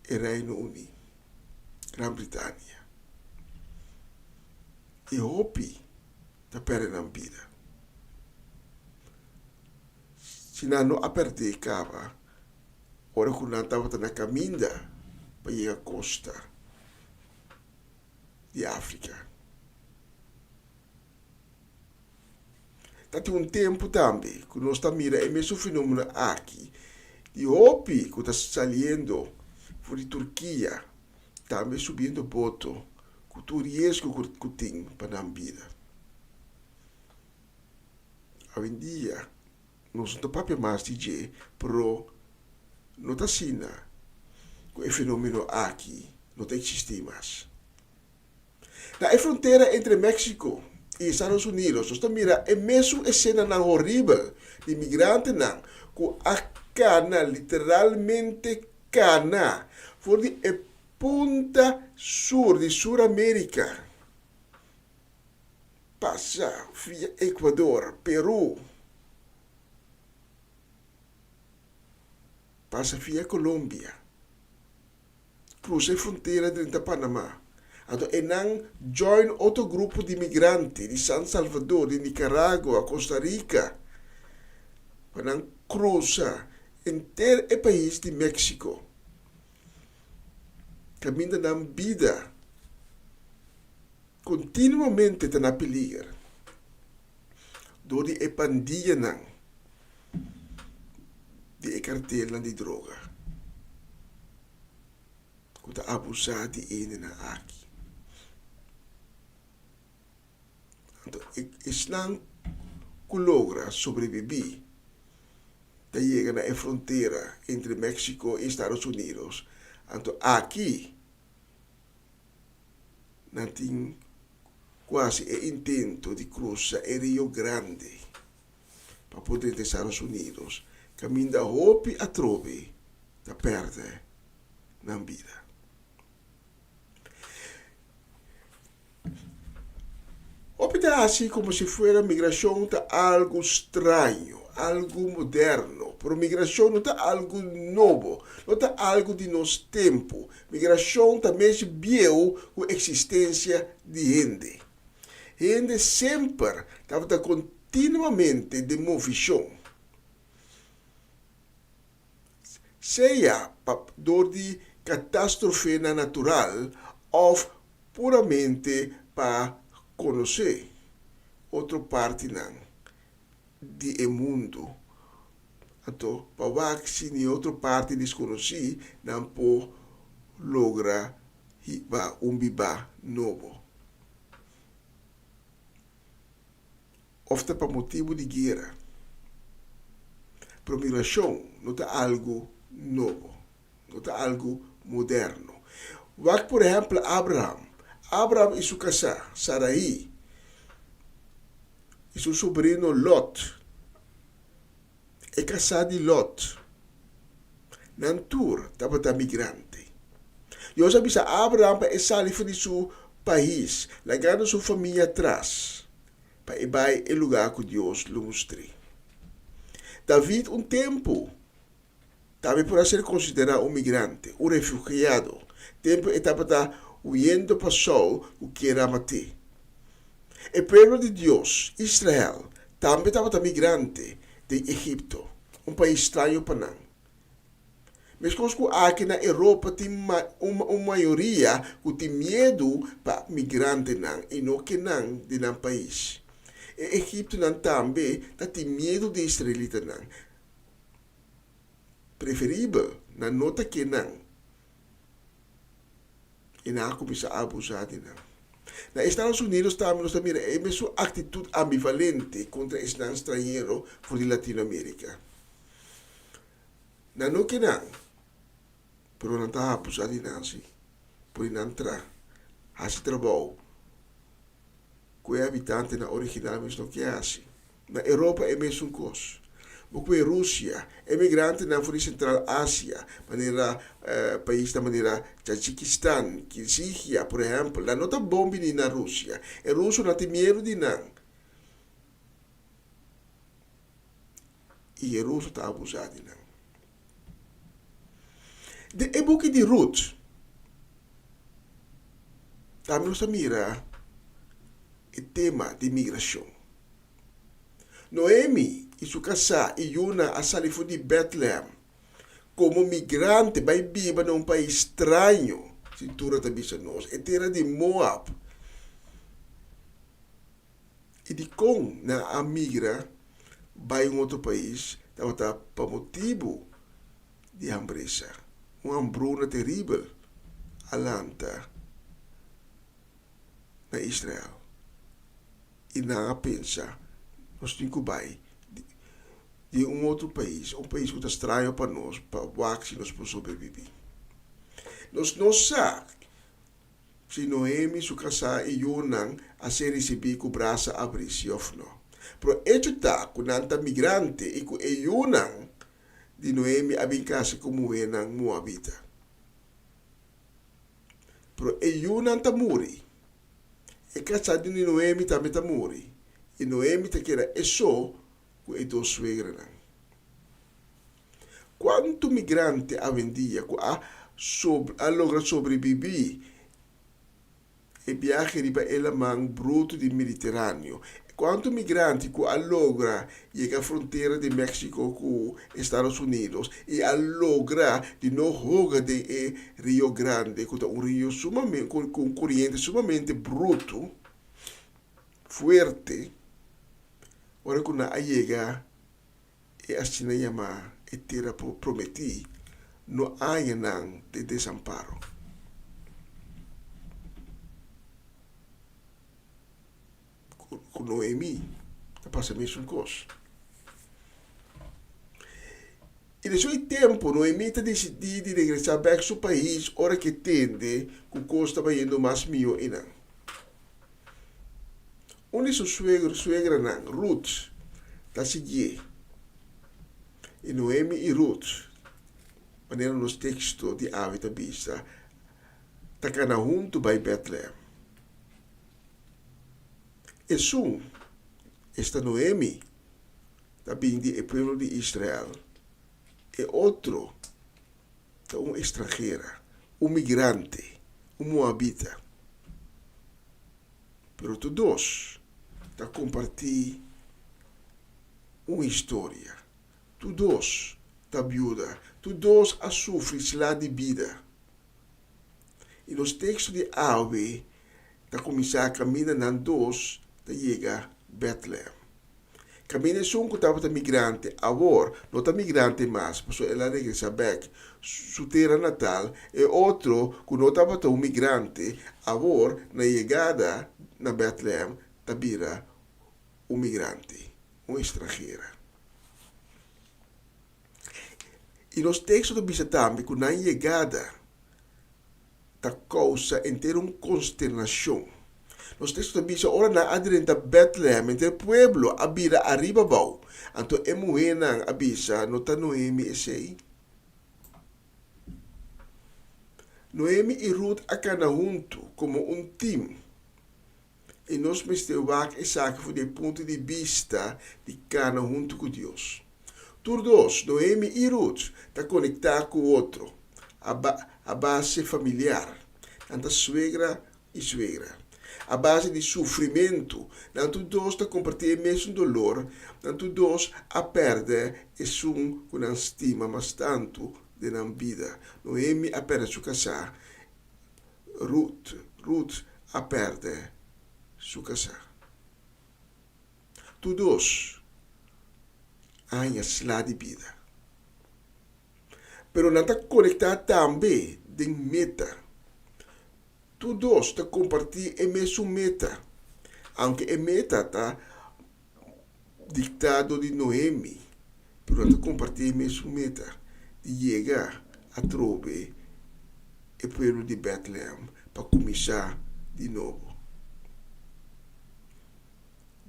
e Reino Uní, Gran Britania. I hopi ta pèrdè nan bida. Si nan no a pèrdè kaba ora ku nan tabata na kaminda pa yega kosta di Afrika. Ta tin un tempu tambe ku nos ta mira e mesun fenomeno aki di hopi ku ta saliendo for di Turkia tambe subiendo boto ku tur riesgo ku tin pa nan bida. Awendia nos no ta papia mas di dje pero no ta asina ku e fenomeno aki no ta eksistí mas. Na e frontera entre Mexico i Estados Unidos nos ta mira e mesun esenanan horibel di migrantenan ku a kana, literalmente kana, for di e punta sur di Sur Amerika, pasa via Ecuador, Peru, pasa via Colombia. Crusa e frontera drenta Panama. Anto enan join otro grupo di migrante di San Salvador, di Nicaragua, Costa Rica, pa nan crusa henter e pais di Mexico, caminda nan bida continuamente ta na peliger door di e pandillanan di e kartelnan di droga ku ta abusá di e hendenan aki. Anto esnan ku logra sobrebibí ta yega na e frontera entre Mexico i Estados Unidos. Anto aki nan tin ku hasi e intento di krusa e Rio Grande. pa por drenta Estados Unidos kaminda hopi atrobe ta pèrdè nan bida. Hopi ta hasi komo si fuera migrashon ta algu straño, algu moderno, pero migrashon no ta algu nobo, no ta algu di nos tempu. Migrashon ta mes bieu ku eksistensia di hende. Hende semper tabata kontinuamente den movishon, sea pa dor di katastrofenan natural òf puramente pa konosé otro partinan di e mundu. Anto pa wak si ni otro parti diskonosí nan por logra hiba un bibá nobo. Òf ta pa motibu di guera. Pero migrashon no ta algu nobo, no ta algu moderno. Wak por ehèmpel Abraham. Abraham i su kasá, Saraí, i su sobrino Lòt. E kasá di Lòt. Nan tur tabata migrante. Dios a bisa Abraham pa e sali for di su pais, lagando su famia atras, pa e bai e lugá ku Dios lo mustr'é. David un tempu tambe por a ser konsiderá un migrante, un refugiado, tempu e tabata huyendo pa Saul ku kier a mat'é. E pueblo di Dios, Israel, tambe tabata migrante den Egipto, un pais straño pa nan. Meskos ku aki na Europa tin un mayoria ku tin miedu pa migrantenan i no ke nan di nan pais. E egiptonan tambe ta tin miedu di israelitanan. Preferibel nan no ta ke nan i nan a kuminsá abusá di nan. Na Estados Unidos tambe nos ta mira e mesun aktitut ambivalente kontra esnan strañero for di Latinoamerika. Nan no ke nan, pero nan ta abusá di nan si. Pone nan tra, hasi trabou ku e habitantenan original mes no ke hasi. Na Europa e mesun kos. Bo ku e Rusia, e migrantenan for di Sentral Asia, manera paisnan manera Tachikistan, Kirgigia, por ehèmpel, nan no ta bon bini na Rusia. E rusonan tin miedu di nan. I e ruso ta abusá di nan. Den e buki di Rut, tambe nos ta mira e tema di migrashon. Noemi i su kasá i yunan a sali for di Bètlehèm komo migrante bai biba na un pais straño, Skritura ta bisa nos, e tera di Moab. I dikon nan a migra bai un otro pais tabata pa motibu di hambresa. Un hambruna teribel a lanta na Israel. I nan a pensa, Nos tin ku bai di un otro pais, un pais ku ta straño pa nos, pa wak si nos por sobrebibí. Nos no sa si Noemi, su kasá i yunan a ser risibí ku brasa abrí si òf no. Pero echo ta ku nan ta migrante i ku e yunan di Noemi a bin kasa ku muhénan moabita. Pero e yunan ta muri. E kasá di Noemi tambe ta muri, i Noemi ta keda e so ku e dos suegranan. Kuantu migrante awendia ku a a logra sobrebibí e biahe riba e laman brutu di Mediteraneo? Kuantu migrante ku a logra yega frontera di Mexico ku Estados Unidos i a logra di no hoga den e Rio Grande ku ta un rio sumamente ku un koriente sumamente brutu, fuerte, ora ku nan a yega e asina yamá e tera prometí no haña nan den desamparo? Ku Noemí ta pasa mesun kos. I despues di tempu Noemí ta disidí di regresá bèk su pais ora ku e tende ku kos ta bayendo mas mihó einan. Un di su suegranan, Rut, ta siguié. I Noemí i Rut, manera nos teksto di awe ta bisa, ta kana huntu bai Bètlehèm. Esun, esta Noemi, ta bin di e pueblo di Israel. E otro ta un estranhera, un migrante, un moabita. Pero tur dos ta kompartí un historia. Tur dos ta biuda. Tur dos a sufri sla di bida. I nos teksto di awe ta kuminsá kaminda nan dos ta yega Bètlehèm. Kaminda esun ku tabata migrante awor no ta migrante mas pasobra el a regresá bèk su tera natal, e otro ku no tabata un migrante awor na yegada na Bètlehèm ta bira un migrante, un estranhera. I nos teksto ta bisa tambe ku nan yegada ta kousa henter un konsternashon. Nos teksto ta bisa ora nan a drenta Bètlehèm henter pueblo a bira ariba abou. Anto e muhénan a bisa, No ta Noemi esei? Noemi i Rut a kana huntu komo un tim. I nos mester wak esaki for di e punto di bista di kana huntu ku Dios. Tur dos, Noemi i Rut, ta konektá ku otro a base familiar. Nan ta suegra i suegra. A base di sufrimentu. Nan tur dos ta kompartí e mesun dolor. Nan tur dos a pèrdè esun ku nan stima mas tantu den nan bida. Noemi a pèrdè su kasá. Rut, Rut a pèrdè su kasá. Tur dos a haña sla di bida. Pero nan ta konektá tambe den meta. Tur dos ta kompartí e mesun meta, aunke e meta ta diktá dor di Noemi, pero nan ta kompartí e mesun meta di yega atrobe e pueblo di Bètlehèm pa kuminsá di nobo.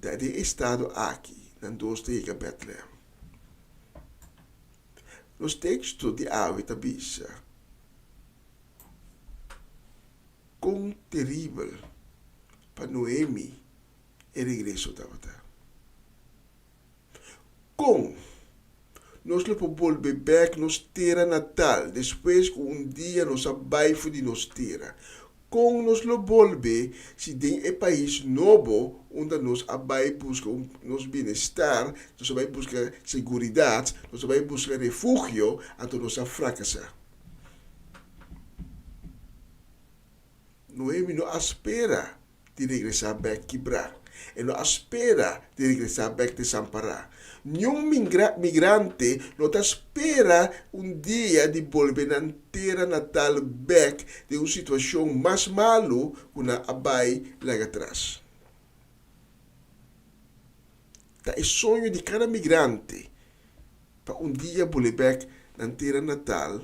Ta den e estado aki nan dos ta yega Bètlehèm. Nos teksto di awe ta bisa kon teribel pa Noemi e regreso tabata. Kon nos lo por bolbe bèk nos tera natal despues ku un dia nos a bai for di nos tera? Kon nos lo bolbe si den e pais nobo unda nos a bai buska nos bienestar, nos a bai buska seguridat, nos a bai buska refugio, anto nos a frakasá? Noemi no a spera di regresá bèk kibrá. E no a spera di regresá bèk desampará. Niun migrante no ta spera un dia di bolbe nan tera natal bèk den un situashon mas malu ku nan a bai laga tras. Ta e soño di kada migrante pa un dia bolbe bèk nan tera natal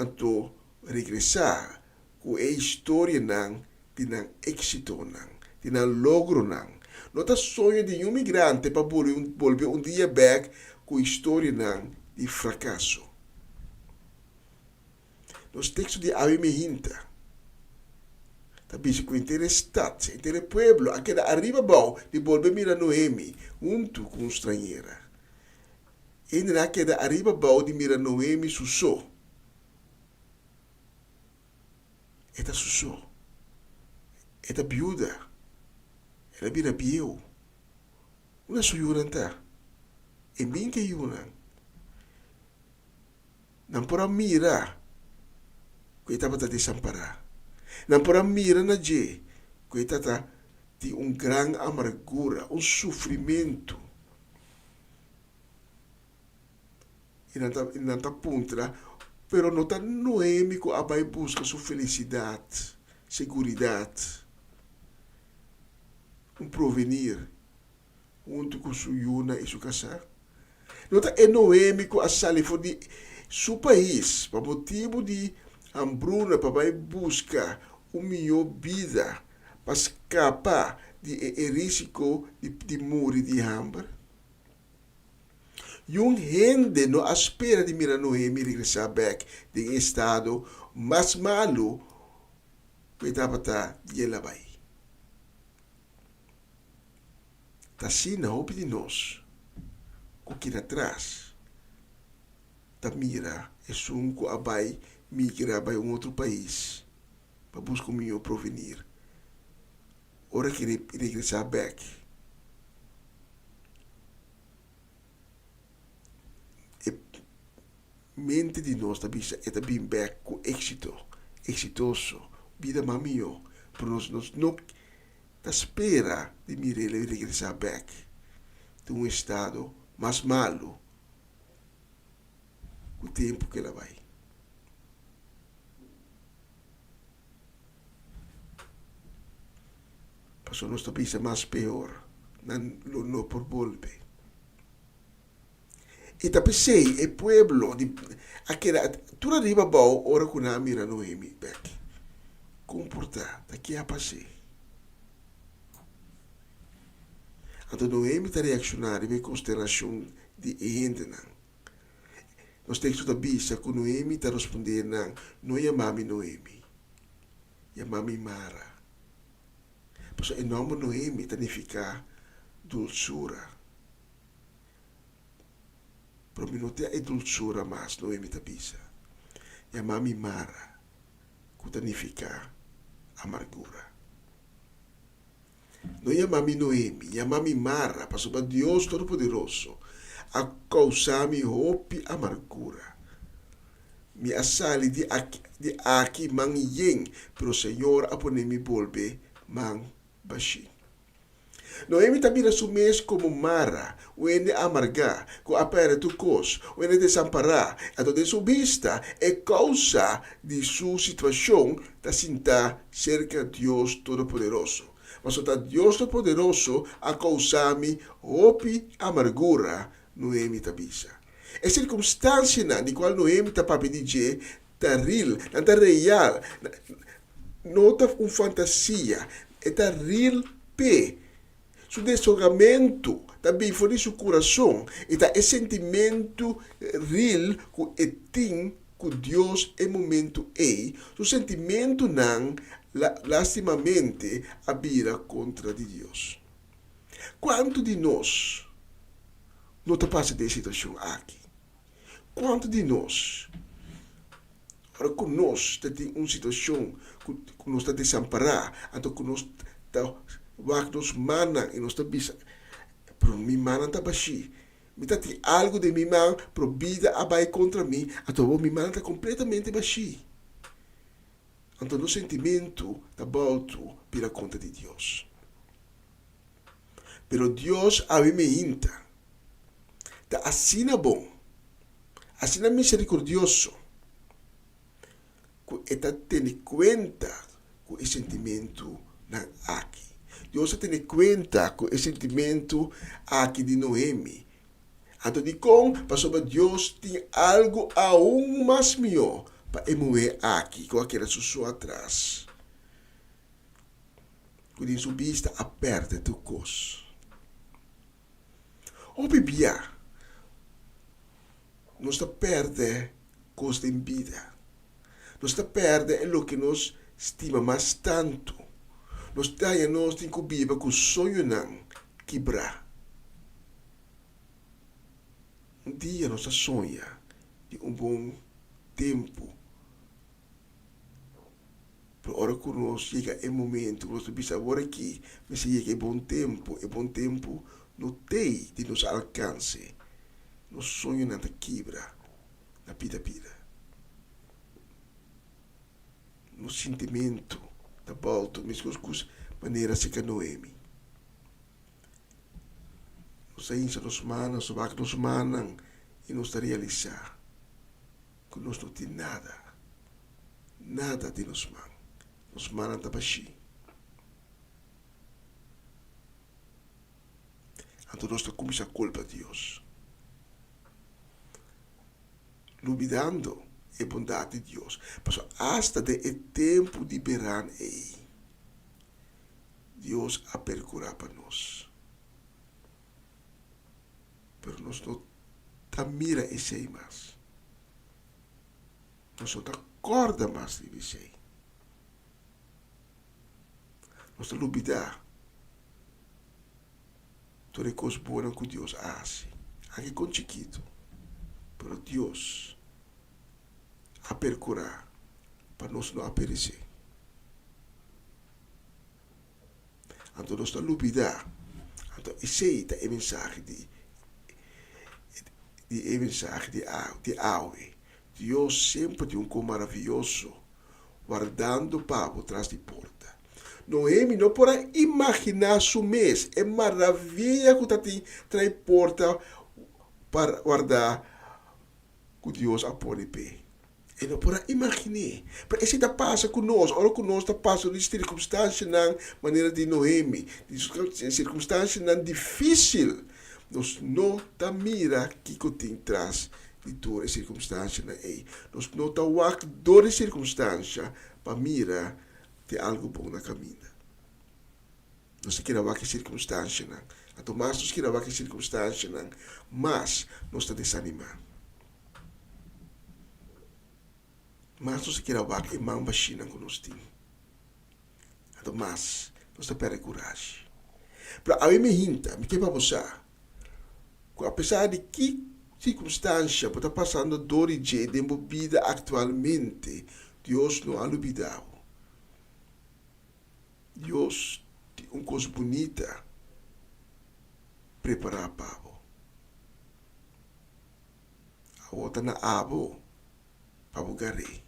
anto regresá ku e historianan di nan éksitonan, di nan logronan. No ta soño di niun migrante pa bolbe un dia bèk ku historianan di frakaso. Nos teksto di awe mihinta ta bisa ku henter e stat, henter e pueblo a keda ariba abou di bolbe mira Noemi huntu ku un strañera. Hendenan a keda ariba abou di mira Noemi su so. E ta su so. E ta biuda. El a bira bieu. Unda su yunan ta? E min ke yunan. Nan por a mira ku e tabata desampará. Nan por a mira na dje ku e tata tin un gran amargura, un sufrimentu. I nan ta, nan ta puntra, Pero no ta Noemi ku a bai buska su felisidat, seguridat, un provenir huntu ku su yunan i su kasá? No ta e Noemi ku a sali for di su pais pa motibu di hambruna pa bai buska un mihó bida pa skapa di e e risiko di di muri di hamber? Yun hende no a spera di mira Noemi regresá bèk den e estado mas malu ku e tabata di el a bai. Ta asina hopi di nos ku keda atras ta mira esun ku a bai migra bai un otro pais pa buska un mihó provenir. Ora ki regresá bèk, e mente di nos ta bisa e ta bin bèk ku éksito, eksitoso, bida mas mihó, pero nos nos no ta spera di mira el regresá bèk den un estado mas malu ku tempu ku el a bai. Pasobra nos ta bisa mas peor, nan lo no por bolbe. I ta p'esei e pueblo di a keda tur ariba abou ora ku nan a mira Noemi bèk. Kon por ta? Ta ke a pas'é? Anto Noemi ta reakshoná riba e konsternashon di e hendenan. Nos teksto ta bisa ku Noemi ta rospondé nan, No yama mi Noemi, yama mi Mara. Pasobra e nòmber Noemi ta nifiká dulsura. Pero mi no tin e dulsura mas, Noemi ta bisa. Yama mi Mara, ku ta nifiká amargura. No yama mi Noemi, yama mi Mara, pasobra Dios Todopoderoso a kousa mi hopi amargura. Mi a sali di di aki man yen, pero Señor a pone mi bolbe man bashí. Noemi ta mira su mes komo Mara, un hende amargá, ku a pèrdè tur kos, un hende desampará. Anto den su bista, e kousa di su situashon ta sintá serka Dios Todopoderoso. Pasobra ta Dios Todopoderoso a kousa mi hopi amargura, Noemi ta bisa. E sirkunstansianan di kual Noemi ta papia di dje ta ril, nan ta real, no ta un fantasia, e ta ril p'e. Su deshogamentu ta bin for di su kurason i ta e sentimentu ril ku e tin ku Dios e momentu ei. Su sentimentunan lastimamente a bira kontra di Dios. Kuantu di nos no ta pasa den e situashon aki? Kuantu di nos, ora ku nos ta tin un situashon ku nos ta desampará, anto ku nos ta wak nos mannan i nos ta bisa, Pero mi mannan ta bashí, mi ta tin algu den mi man, pero bida a bai kontra mi, anto awor mi mannan ta kompletamente bashí. Anto nos sentimentu ta boutu bira kontra di Dios. Pero Dios awe meinta ta asina bon, asina miserikordioso, ku e ta tene kuenta ku e sentimentunan aki. Dios a tene kuenta ku e sentimentu aki di Noemi. Anto dikon? Pasobra Dios tin algu aun mas mihó pa e muhé aki ku a keda su so atras. Ku den su bista a pèrdè tur kos. Hopi bia nos ta pèrdè kos den bida. Nos ta pèrdè e loke nos stima mas tantu. Nos ta haña nos tin ku biba ku soñonan kibrá. Un dia nos ta soña di un bon tempu. Pero ora ku nos yega e momento ku nos ta bisa awor aki mester yega e bon tempu, e bon tempu no t'ei di nos alkanse. Nos soñonan ta kibra na pida pida. Nos sintimentu ta bòltu meskos ku manera seka Noemi. Nos ta hincha nos mannan, nos ta wak nos mannan i nos ta realisá ku nos no tin nada. Nada den nos man. Nos mannan ta bashí. Anto nos ta kuminsá kulpa Dios, lubidando e bondat di Dios. Pasobra asta den e tempu di beran ei, Dios a perkurá pa nos. Pero nos no ta mira esei mas. Nos no ta kòrda mas riba esei. Nos ta lubidá tur e kos bonnan ku Dios a hasi, anke kon chikitu. Pero Dios a perkurá pa nos no a peresé. Anto nos ta lubidá. Anto esei ta e mensahe di di e mensahe di di awe. Dios semper tin un kos maravioso wardando pa bo tras di porta. Noemi no por a imaginá su mes e maravia ku ta tin tras e porta pa wardá ku Dios a pone p'e. E no por a imagin'é. Pero esei ta pasa ku nos ora ku nos ta pasa di sirkunstansianan manera di Noemi, di sirkunstansianan difísil. Nos no ta mira kiko tin tras di tur e sirkunstansianan ei. Nos no ta wak dor di sirkunstansia pa mira tin algu bon na kaminda. Nos ta keda wak e sirkunstansianan. Anto mas nos keda wak e sirkunstansianan, mas nos ta desanimá. Mas nos ta keda wak e man bashinan ku nos tin, anto mas nos ta pèrdè kurashi. Pero awe mi hinta, mi ke pa bo sa ku apesar di ki sirkunstansia bo ta pasando dor di dje den bo bida aktualmente, Dios no a lubidá bo. Dios tin un. kos bunita prepará pa bo. Awor ta na abo pa bo gar'é.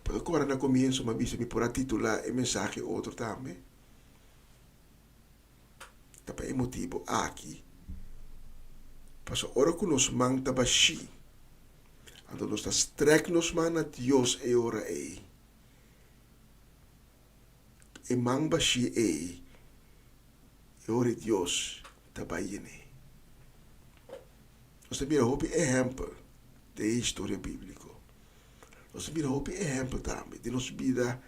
Bo ta kòrda na komienso mi a bisa mi por a titulá e mensahe otro tambe? Ta pa e motibu aki, pasobra ora ku nos man ta bashí, anto nos ta strèk nos man na Dios e ora ei. E man bashí ei, e ora ei Dios ta bai yen'é. Nos ta mira hopi ehèmpel den e historia bíbliko. Nos ta mira hopi ehèmpel tambe den nos bida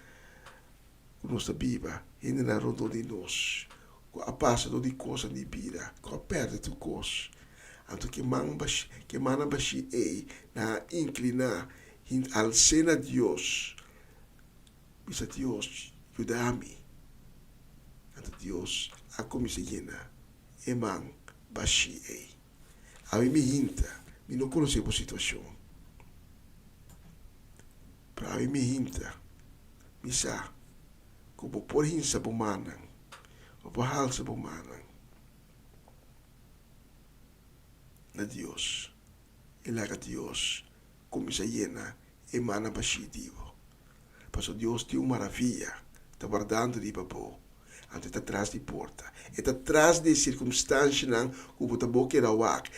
ku nos ta biba, hendenan rondó di nos ku a pasa dor di kosnan di bida, ku a pèrdè tur kos. Anto ke man bashí, ke mannan bashí ei, nan a inkliná hint als'é na Dios, bisa, Dios, yuda mi. Anto Dios a kuminsá yena e man bashí ei. Awe mi hinta, mi no konosé bo situashon, pero awe mi hinta, Mi sa ku bo por hinsa bo mannan, bo por halsa bo mannan na Dios i laga Dios kuminsá yena e mannan bashí di bo. Pasobra Dios tin un maravia ta wardando riba bo, anto e ta tras di porta. E ta tras di e sirkumstanshanan ku bo ta bo keda wak.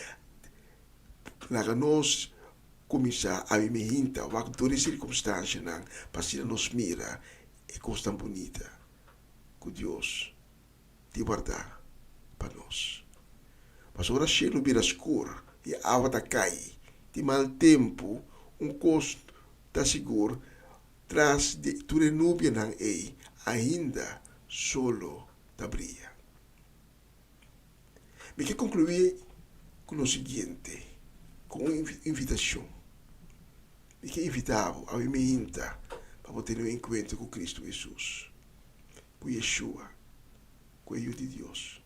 Laga nos Kuminsá a mi hinta wak tur e sirkunstanshanan pa asina nos mira e kosnan bunita ku Dios tin wardá pa nos. Pasobra ora shelu bira skur i awa ta kai di mal tempu, un kos ta sigur, tras di tur e nubianan ei ainda solo ta bria. Mi ke konkluí ku lo siguiente, ku un invitashon. Mi ke invitá bo awe mainta pa bo tene un enkuentro ku Kristu Hesus, ku Yeshua, ku e Yu di Dios.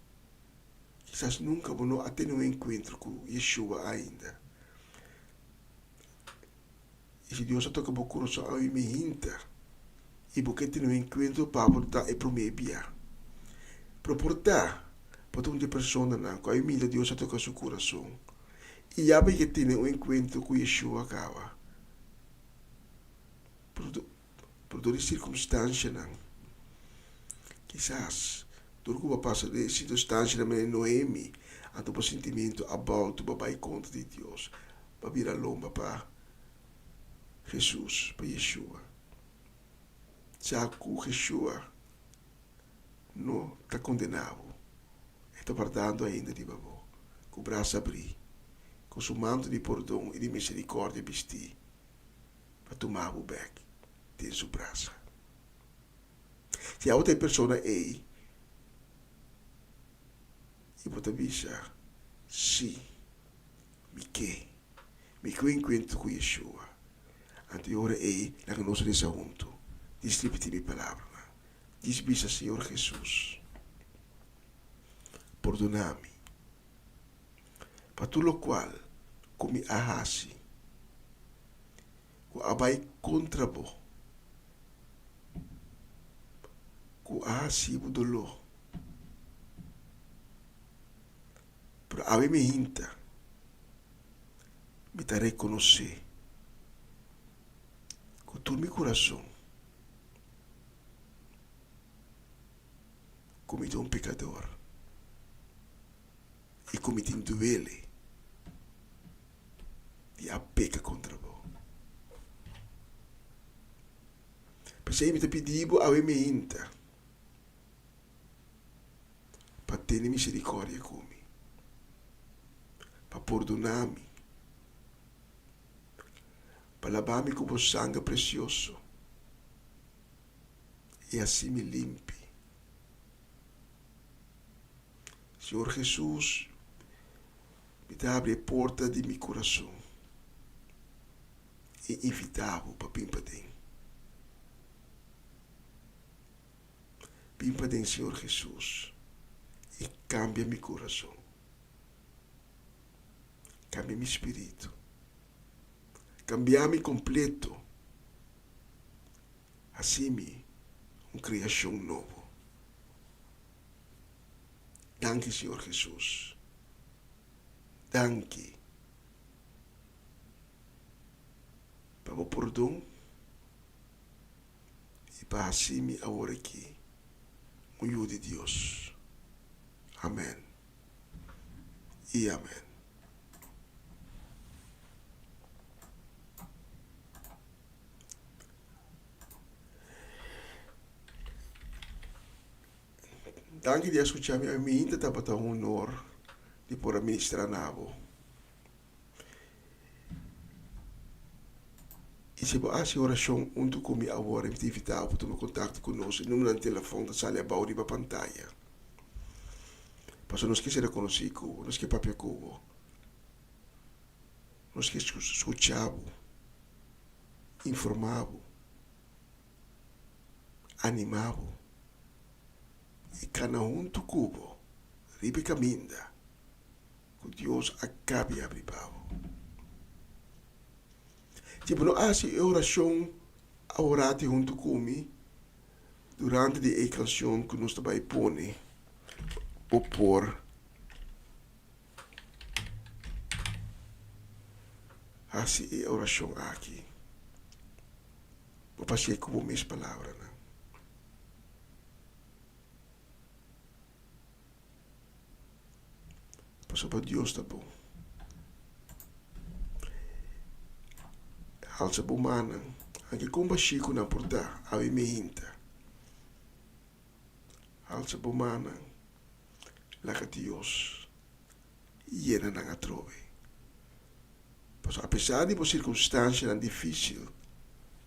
Kisas nunka bo no a tene un enkuentro ku Yeshua ainda. I si Dios a toka bo kurason awe mainta i bo ke tene un enkuentro pa bo ta e promé bia. Pero por ta bo ta un di e personanan ku awe mainta Dios a toka su kurason i ya bo ke tene un enkuentro ku Yeshua kaba. Pero dor di sirkunstanshanan, kisas dor ku bo a pasa den e sirkunstanshanan manera Noemi, anto bo sintimentu a bòltu bo a bai kontra di Dios. Pa bira lomba pa Hesus, pa Yeshua. Sa ku Jeshua no ta kondená bo. E ta wardando ainda riba bo, ku bras abrí, ku su manto di pordon i di miserikòrdia bistí, pa tuma bo bèk den su brasa. Si abo ta e persona ei, i bo ta bisa, Sí. Mi ke. Mi ke un enkuentro ku Yeshua. Anto e ora ei laga nos resa huntu. Dis ripití mi palabranan. Dis bisa, Señor Hesus, pordona mi pa tur lokual ku mi a hasi ku a bai kontra Bo, ku a hasi Bo doló. Pero awe mi hinta, mi ta rekonosé ku tur mi kurason ku mi ta un pekador i ku mi tin duele di a peka kontra bo. P'esei mi ta pidi bo awe mi hinta. Pa tene misericordia cu mi, pa pordona mi, pa laba mi cu bo sanger precioso y haci mi limpi. Señor Jesus, mi ta habri e porta di mi curason y invita bo pa bin paden. Bin paden Señor Jesus y cambia mi corazon. Cambia mi spiritu. Cambia mi completo. Haci mi Un kriashon nobo. Danki Señor Jesus. Danki pa bo pordon i pa hasi mi awor aki un yu di Dios. Amen i amen. Danki di a skucha mi. Ami ta tabata un honor di por a ministra na bo. I si bo hasi orashon huntu ku mi awor, mi ta invitá bo pa tuma kontakto ku nos. E numbernan di telefòn ta sali abou riba pantaya. Pasobra nos ke ser rekonosí ku bo, nos ke papia ku bo, nos ke skucha bo, informá bo, animá bo i kana huntu ku bo riba e kaminda ku Dios a kabi abri pa bo. Si bo no hasi e orashon aworati huntu ku mi durante di e kanshon ku nos ta bai pone, bo por hasi e orashon aki. Bo pas'é ku bo mes palabranan. Pasobra Dios ta bon. Halsa bo mannan. Anke kon bashí ku nan por ta, awe mi hinta. Halsa bo mannan. Laga Dios yena nan atrobe. Pasobra apesar di bo sirkunstansianan difísil,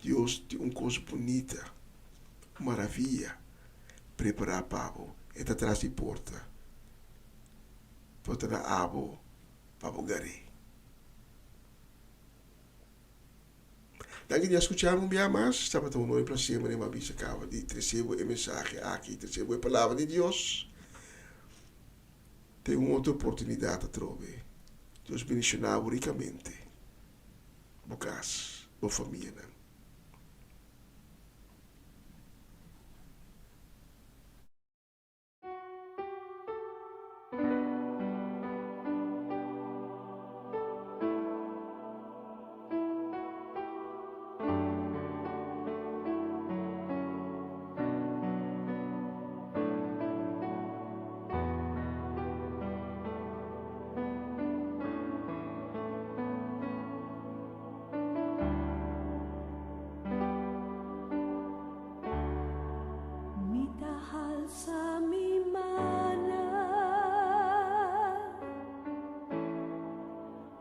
Dios tin un kos bunita, un maravia prepará pa bo. E ta tras di porta. Por ta na abo pa bo gar'é. Danki di a skucha mi un bia mas. Tabata un honor i plaser manera mi a bisa kaba di trese bo e mensahe aki, trese bo e palabra di Dios. Ten un otro oportunidat atrobe. Dios bendishoná bo rikamente, bo kas, bo famianan. Mi ta halsa mi mana,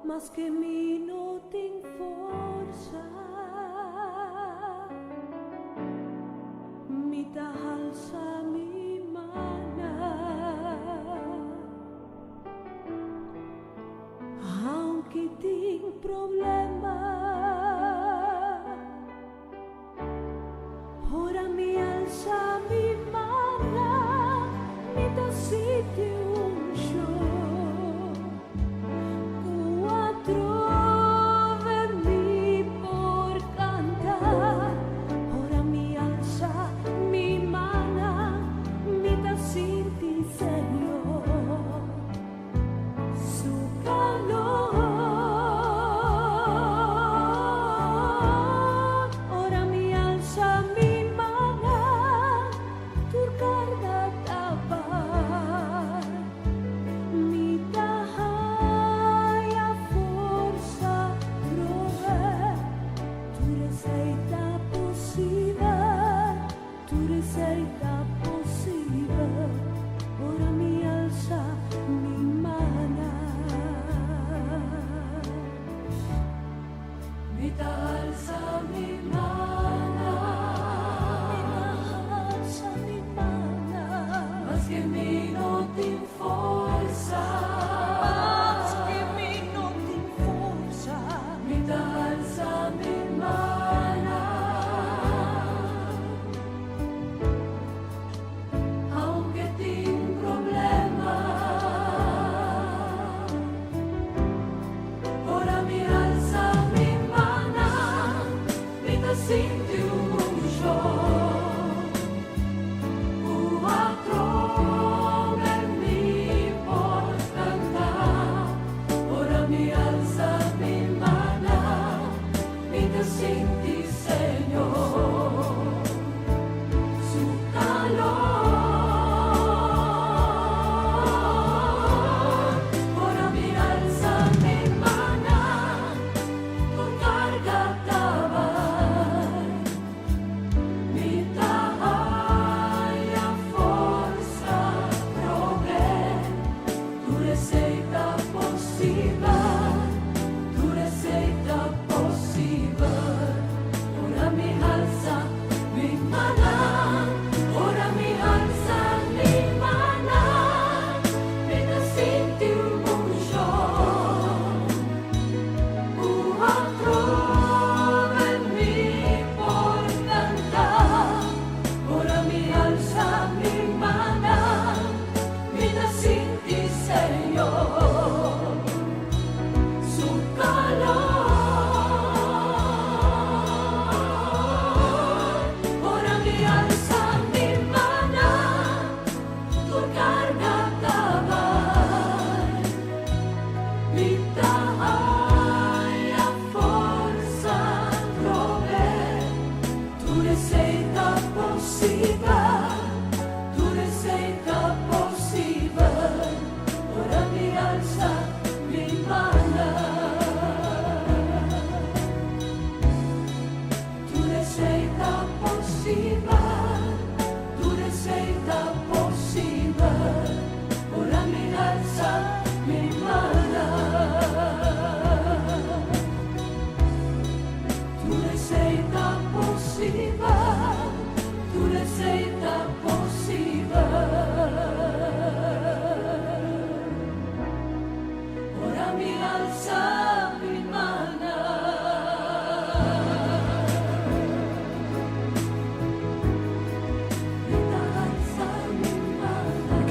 maske mi no tin forsa. Mi ta halsa mi mana, aunke tin problema. Ora mi alsa mi mana, mi ta sinti un shon ku atrobe mi por kanta. Ora mi alsa mi mana, mi ta sinti Señor su calor. Ora mi alsa mi mana, tur carga ta bai.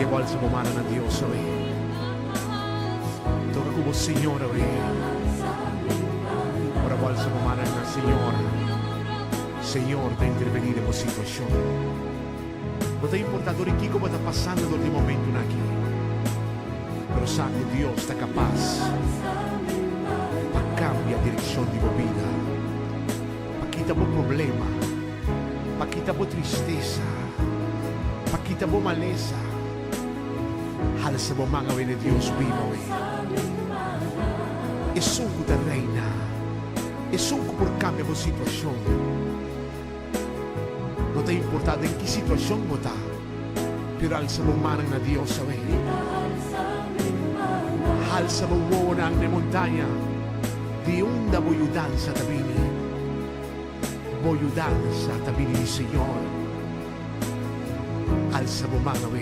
Laga bo alsa bo mannan na Dios awe. Toka ku bo Señor awe. Ora bo alsa bo mannan na Señor, Señor ta intervení den bo situashon. No ta importá dor di kiko bo ta pasando dor di e momentunan aki, pero sa ku Dios ta kapas pa kambia direkshon di bo bida, pa kita bo problema, pa kita bo tristesa, pa kita bo malesa. Halsa bo man awe na Dios biba awe. Esun ku ta reina, esun ku por kambia bo situashon. No ta importá den ki situashon bo ta, pero alsa bo mannan na Dios awe. Halsa bo wowonan na e montaña, di unda bo yudansa ta bini. Bo yudansa ta bini di Señor. Alsa bo man awe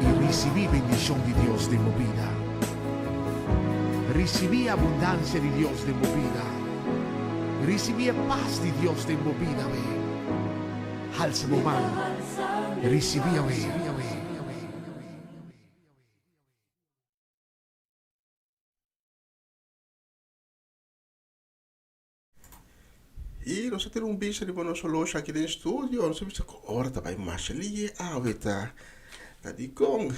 i risibí bendishon di Dios den bo bida. Risibí e abundansia di Dios den bo bida. Risibí e pas di Dios den bo bida awe. Halsa bo man, risibí awe. I nos a tene un bista riba nos oloshi aki den studio. Nos a bisa ku ora ta bai masha lihe awe ta. Ta dikon?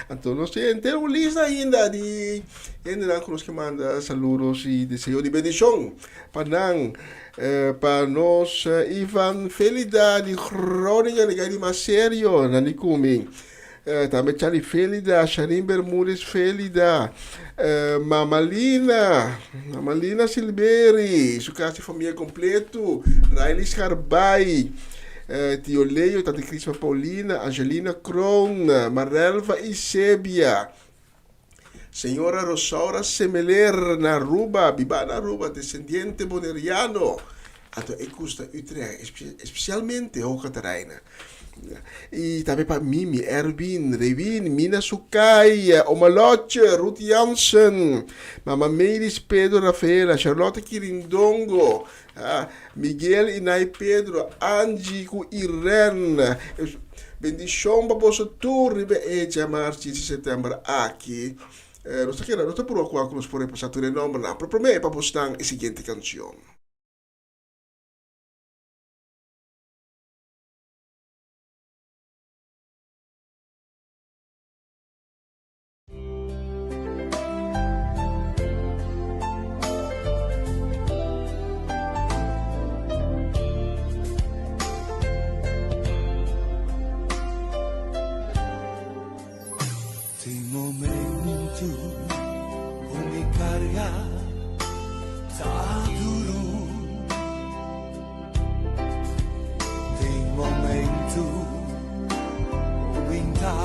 Anto nos tin henter un lista ainda di hendenan ku nos ke manda saludos i deseo di bendishon pa nan. Pa nos Ivan Felida di Groningen, e gai di mas serio nan di kumi. Tambe Charlie Felida, Sharin Bermudez Felida, Mama Lina, Mama Lina Silberi, su casa y familia completo, Riley Scharbay, Tio Leo, Tante Crisma Paulina, Angelina Kroon, Marelva Isebia, Señora Rosaura Semeler na Aruba, biba na Aruba, descendiente boneriano. Anto e gusta Utrecht, especialmente Hoog Catharijne. Y tambe pa Mimi, Erwin, Rewin, Mina Sukai, Oma Lotje, Ruth Jansen, Mama Melis, Pedro, Rafaela, Charlotte Kirindongo, ah, Miguel y Nay Pedro, Angie cu Irene. Bendicion pa boso tur riba e djamars 15 september aki. Eh, nos ta keda, nos ta purba cua cu nos por repasa tur e nombernan, pero prome pa bosnan e siguiente cancion. Tin momento ku mi karga ta duru. Tin momento ku mi ta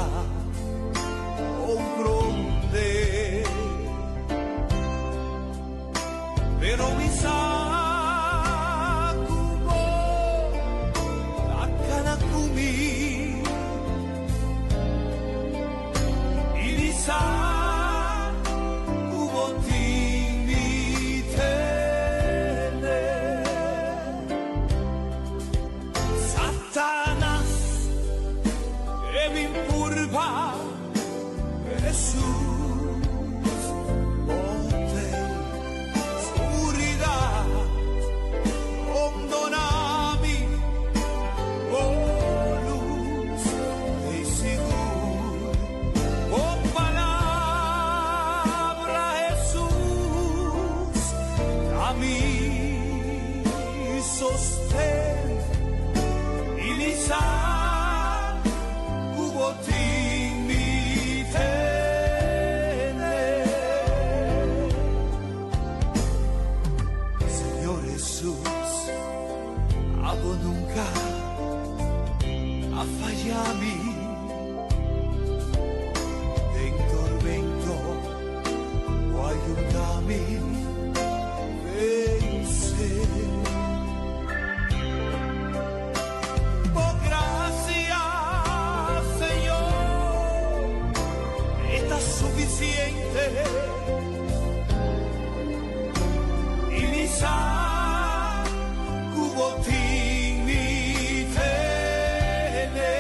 comprende. Pero mi sa ku bo ta kana ku mi. I mi sa ku bo tin mi tene. Satanas e bin purba Hesus, bo ten siguridad, rondona mi bo luz ei sigur. Bo palabra, Hesus, ta mi sosten i mi sa ku bo tin mi tene. Señor Hesus, abo nunka a faya mi. Den tormento bo a yuda mi vense. Bo gracia, Señor, e ta suficiente. I mi sa ku bo tin mi tene.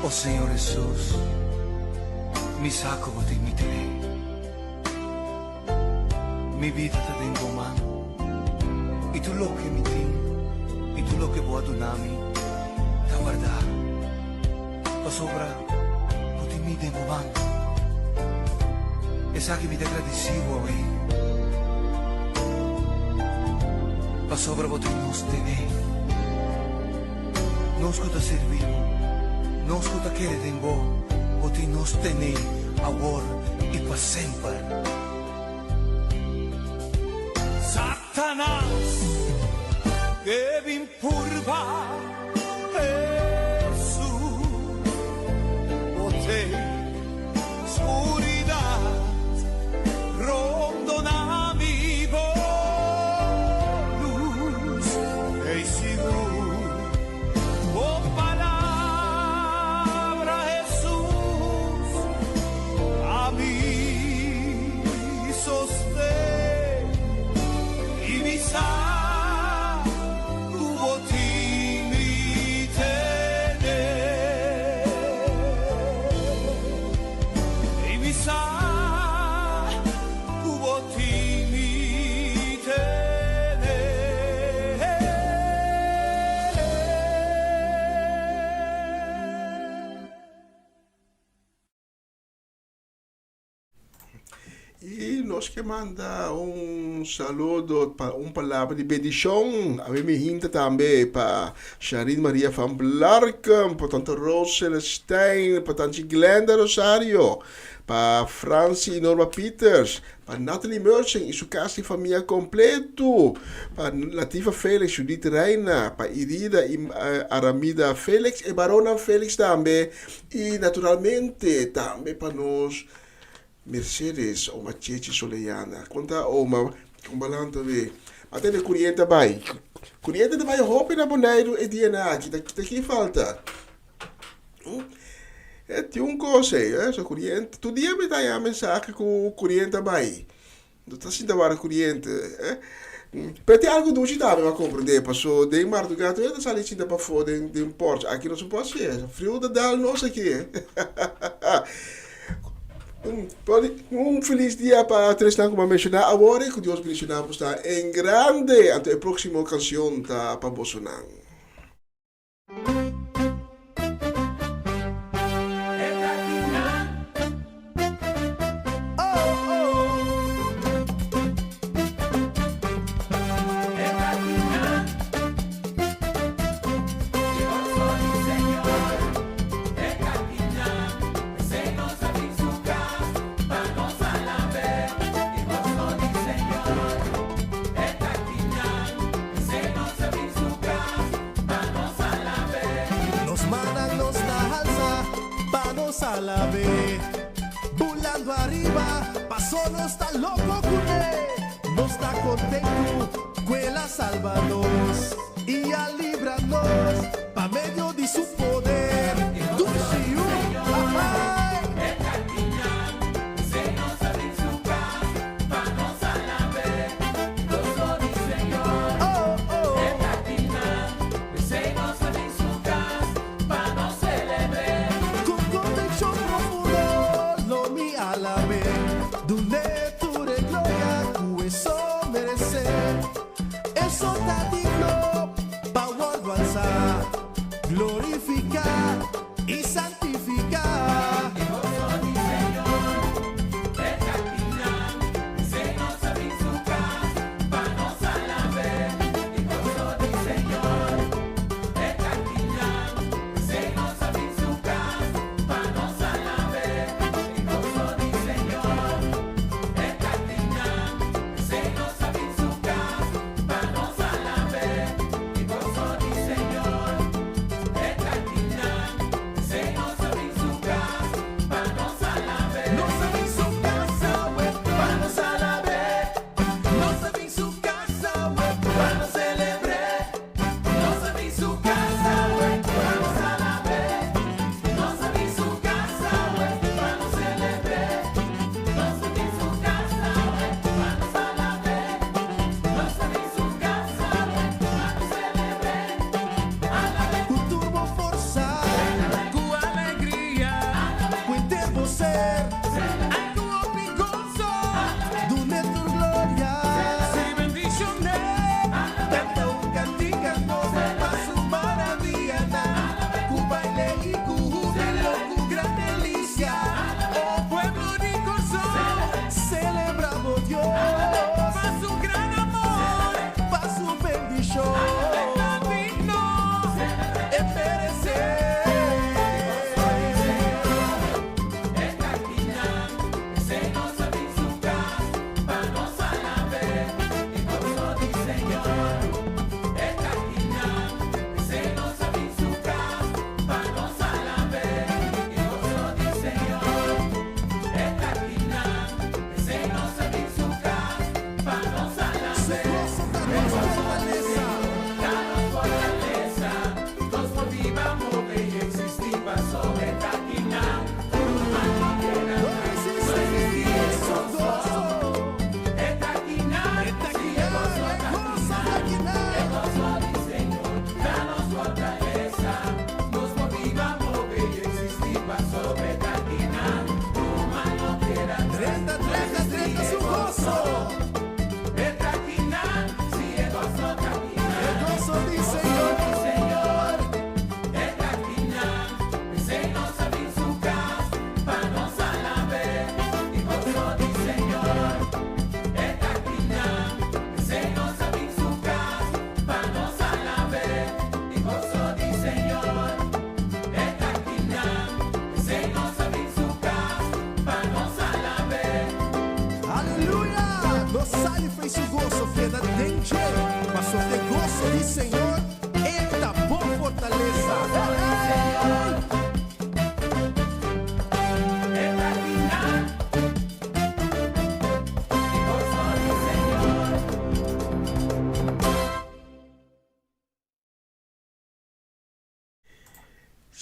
O Señor Hesus, mi sa ku bo tin mi tene. Mi bida ta den bo man, i tur loke mi tin i tur loke bo a duna mi ta wardá, pasobra bo tin mi den bo man. Esaki mi ta gradisí bo awe, pasobra bo tin nos tene. Nos ku ta sirbi bo, nos ku ta kere den bo, bo tin nos tene awor i pa semper. Satanas ke bin purba Hesus, bo te skuridat rondona mi bo lus ei sigur bo palabra Hesus a mi sosten i mi sa ku bo tin mi tene. I mi sa ku bo tin mi tene. I nos ke manda un saludo pa un palabra di bendishon a mi hinta tambe pa Sharin Maria van Blarkum, pa tante Rose Celestijn, pa tantje Glenda Rosario, pa Francie i Norma Pieters, pa Natalie Merching i su kas i famia kompleto, pa Latifa Felix, Judith Reina, pa Irida i Aramida Felix, e baronnan Felix tambe, i naturalmente tambe pa nos Mercedes, oma Chechi Soleana. Kon ta oma? Kon balan ta be? A tene kuriente a bai. Kuriente ta bai hopi na Boneiru e dianan aki. Ta ta ki falta? E tin un kos ei, eh, so kuriente. Tur dia mi ta haña mensahe ku kuriente a bai. No ta sinta wara kuriente, eh. Pero tin algu dushi tambe mi a komprendé, paso den mardugá tur hende ta sali sinta pafó den den porch. Aki nos no por hasi esei. Friu ta dal nos aki, eh. Un felis dia pa tur esnan ku mi a menshoná awor i ku Dios bendishoná boso ta en grande. Anto e próksimo kanshon ta pa bosonan. Nos mannan nos ta halsa pa nos alab'é. Bulando ariba paso nos ta loko kuné. Nos ta kontentu ku el a salba nos i a libra nos pa medio di su poder. Dushi yu! Ahai! Oh, oh. Ku konvikshon profundo lo mi alab'é, dun'é tur e gloria ku e so meresé. E so ta digno.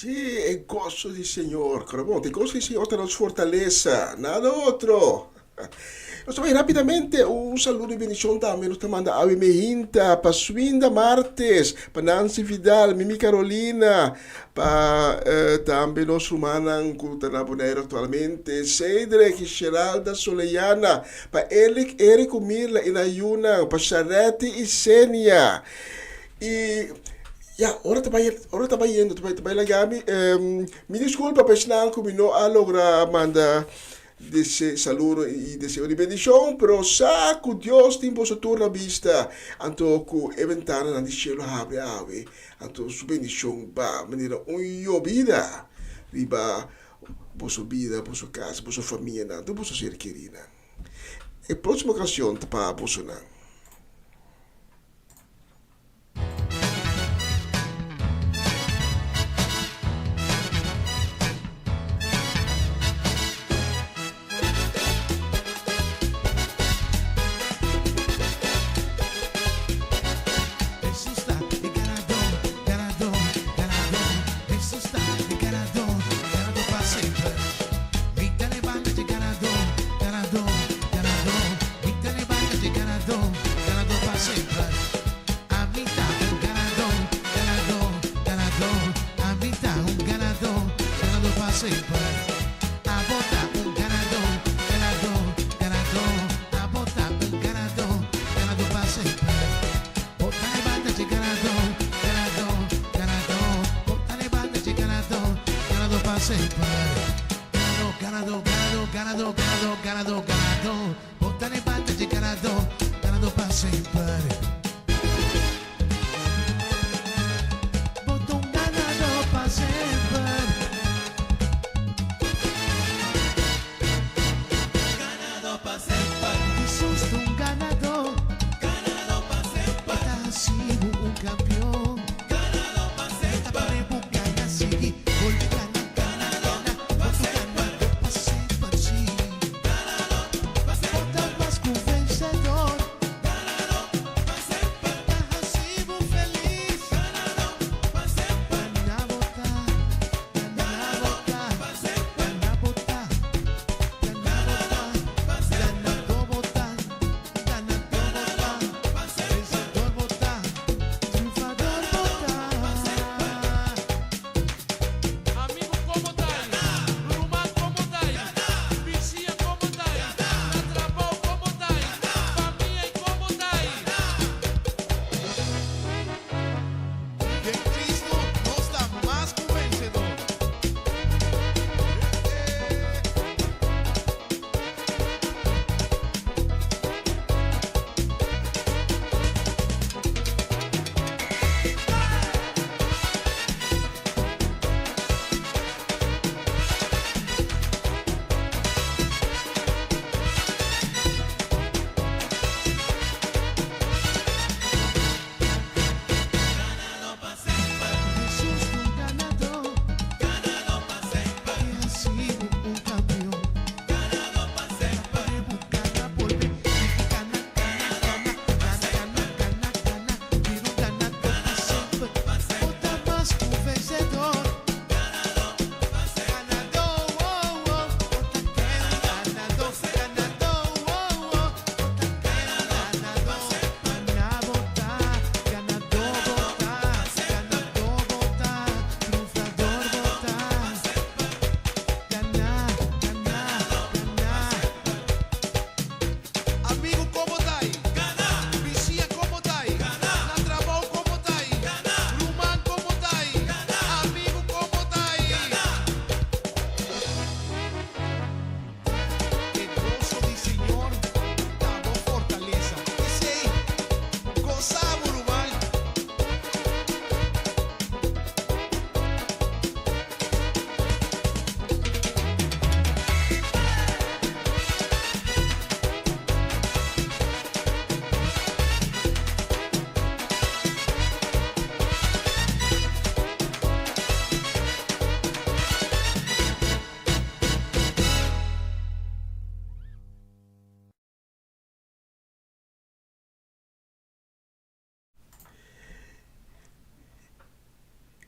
Sí, e goso di Señor. Kòrda bon, e goso di Señor ta nos fortalesa, nada otro. Nos ta bai rápidamente un saludo y bendicion tambe nos ta manda awe mehinta pa Swinda Martes, pa Nancy Vidal, Mimi Carolina, pa tambe nos rumannan ku ta na Bonaire aktualmente, Cedric y Geralda Soleyana, pa Eric, Eric ku Mirla y nan yunan, pa Sharetti y Senia. Y ya, ora ta bai, ora ta bai yendo, ta bai, ta bai laga mi. Mi disculpa pa esnan ku mi no a logra manda Dese saludo i deseo di bendishon, pero sa ku Dios tin boso tur na bista, anto ku e bentananan di shelu habri awe, anto su bendishon ba manera un yobida riba boso bida, boso kas, boso famianan, tur boso ser kerinan. E próksimo kanshon ta pa bosonan.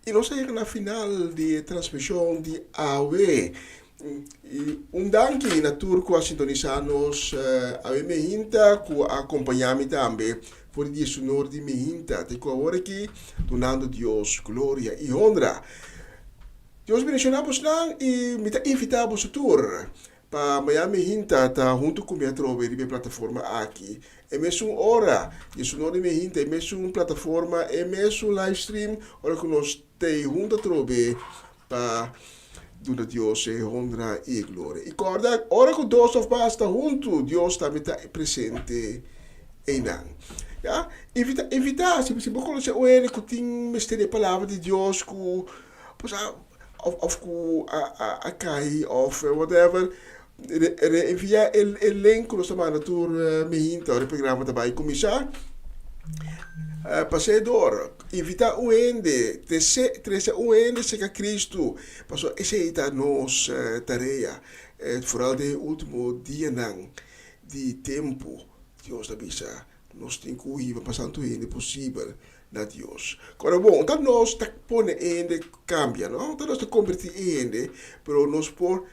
I nos a yega na final di e transmishon di awe. I un danki na tur ku a sintonisá nos awe mehinta, ku a kompañá mi tambe for di diesunor di mehinta te ku awor aki, dunando Dios gloria i honra. Dios bendishoná bosnan i mi ta invitá boso tur Pa Miami hinta ta huntu ku mi atrobe riba e plataforma aki. E mesun ora, i su no di mi hinta, e mesun plataforma, e mesun livestream, ora ku nos t'ei huntu atrobe pa duna Dios e honra i e gloria. I kòrda, ora ku dos òf mas ta huntu, Dios tambe ta presente einan. Ya, invita, invita, si si bo konosé un hende ku tin mester di e palabra di Dios ku, pues a. of of ku a a a kai of whatever reenvia e e link ku nos ta manda tur mihinta ora e programa ta bai kuminsá pas'é dor invitá un hende trese trese un hende serka Cristo pasobra esei ta nos tarea foral den e ultimo dianan di tempu Dios ta bisa nos tin ku hiba pa santu hende posibel na Dios. Kòrda bon, ta nos ta pone e hende kambia, no? Ta nos ta kombertí e hende, pero nos por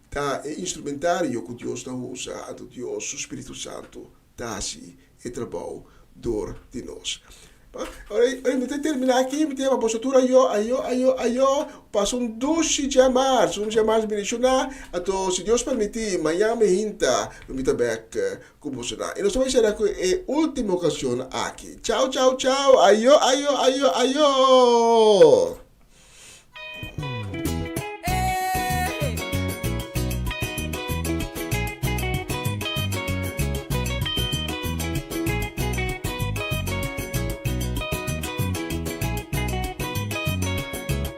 ta e instrumentario ku Dios ta usa, anto Dios su Spiritu Santu ta hasi e trabou dor di nos. Ora mi ta terminá aki, mi ta yama boso tur ayó, ayó, ayó, ayó, pasa un dushi djamars, un djamars bendishoná, anto si Dios permití, mañan mi hinta lo mi ta bèk Ku boso na. I nos ta bai sera ku e ultimo kanshon aki. Chao chao chao ayo ayo ayo ayo.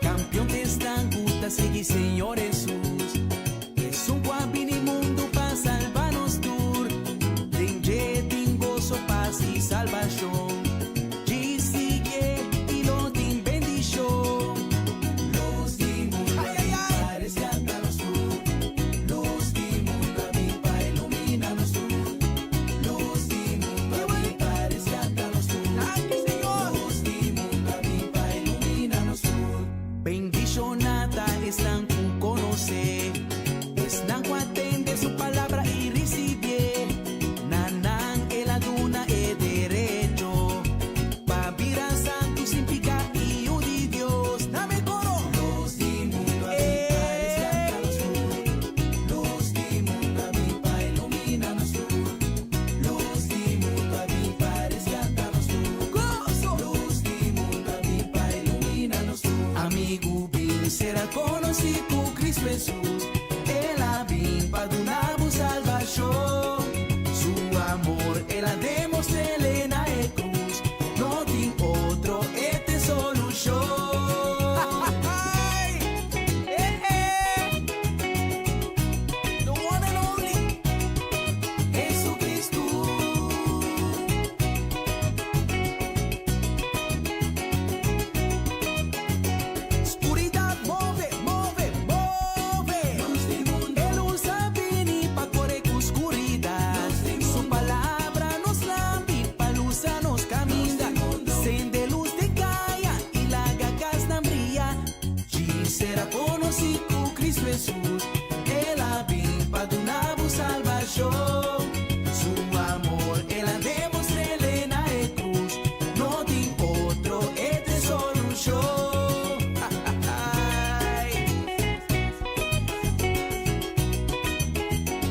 Kampion t'esnan ku ta sigui Señor Hesus. Esun ku a bini mundu pa salba nos tur. Den dje tin goso, pas i salbashon. Djis siguié i lo tin bendishon. Lus di mundu a bin pa reskata nos tur. Lus di mundu a bin pa ilumina nos tur. Lus di mundu a bin pa reskata nos tur. Lus di mundu a bin pa ilumina nos tur. Bendishoná ta esnan ku konosé, esnan ku a tende su palabra i risibié. Na nan el a duna e derecho pa bira santu sin piká i yu di Dios. Na mi koro! Lus di mundu a bin pa reskatá nos tur. Lus di mundu a bin pa iluminá nos tur. Lus di mundu a bin pa reskatá nos tur. Goso! Lus di mundu a bin pa iluminá nos tur. Amigu bin sera konosí ku Kristu Hesus, El a bin pa duna bo salbashon. Su amor El a demostr'é na e krus, no tin otro, e t'e solushon. The one and only Jesucristo. Skuridat move, move, move. E lus a bini pa kore ku skuridat. Su palabra nos lampi pa lusa nos kaminda. Sende lus den kaya i laga kasnan bria. Djis sera konosí ku Kristu Hesus. El a bin pa duna bo salbashon. Su amor el a demostr'é na e krus. No tin otro, e t'e solushon.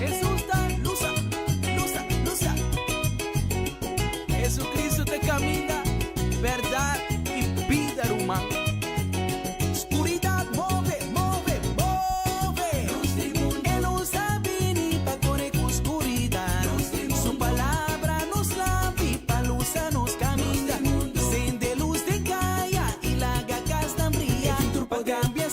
Hesus ta lusa, lusa, lusa. Jesucristo t'e kaminda, bèrdat i bida, ruman. Skuridat move, move, move. E lus a bini pa kore ku skuridat. Su palabra nos lampi pa lusa nos kaminda. Sende lus den kaya i laga kasnan bria. Pa kambia.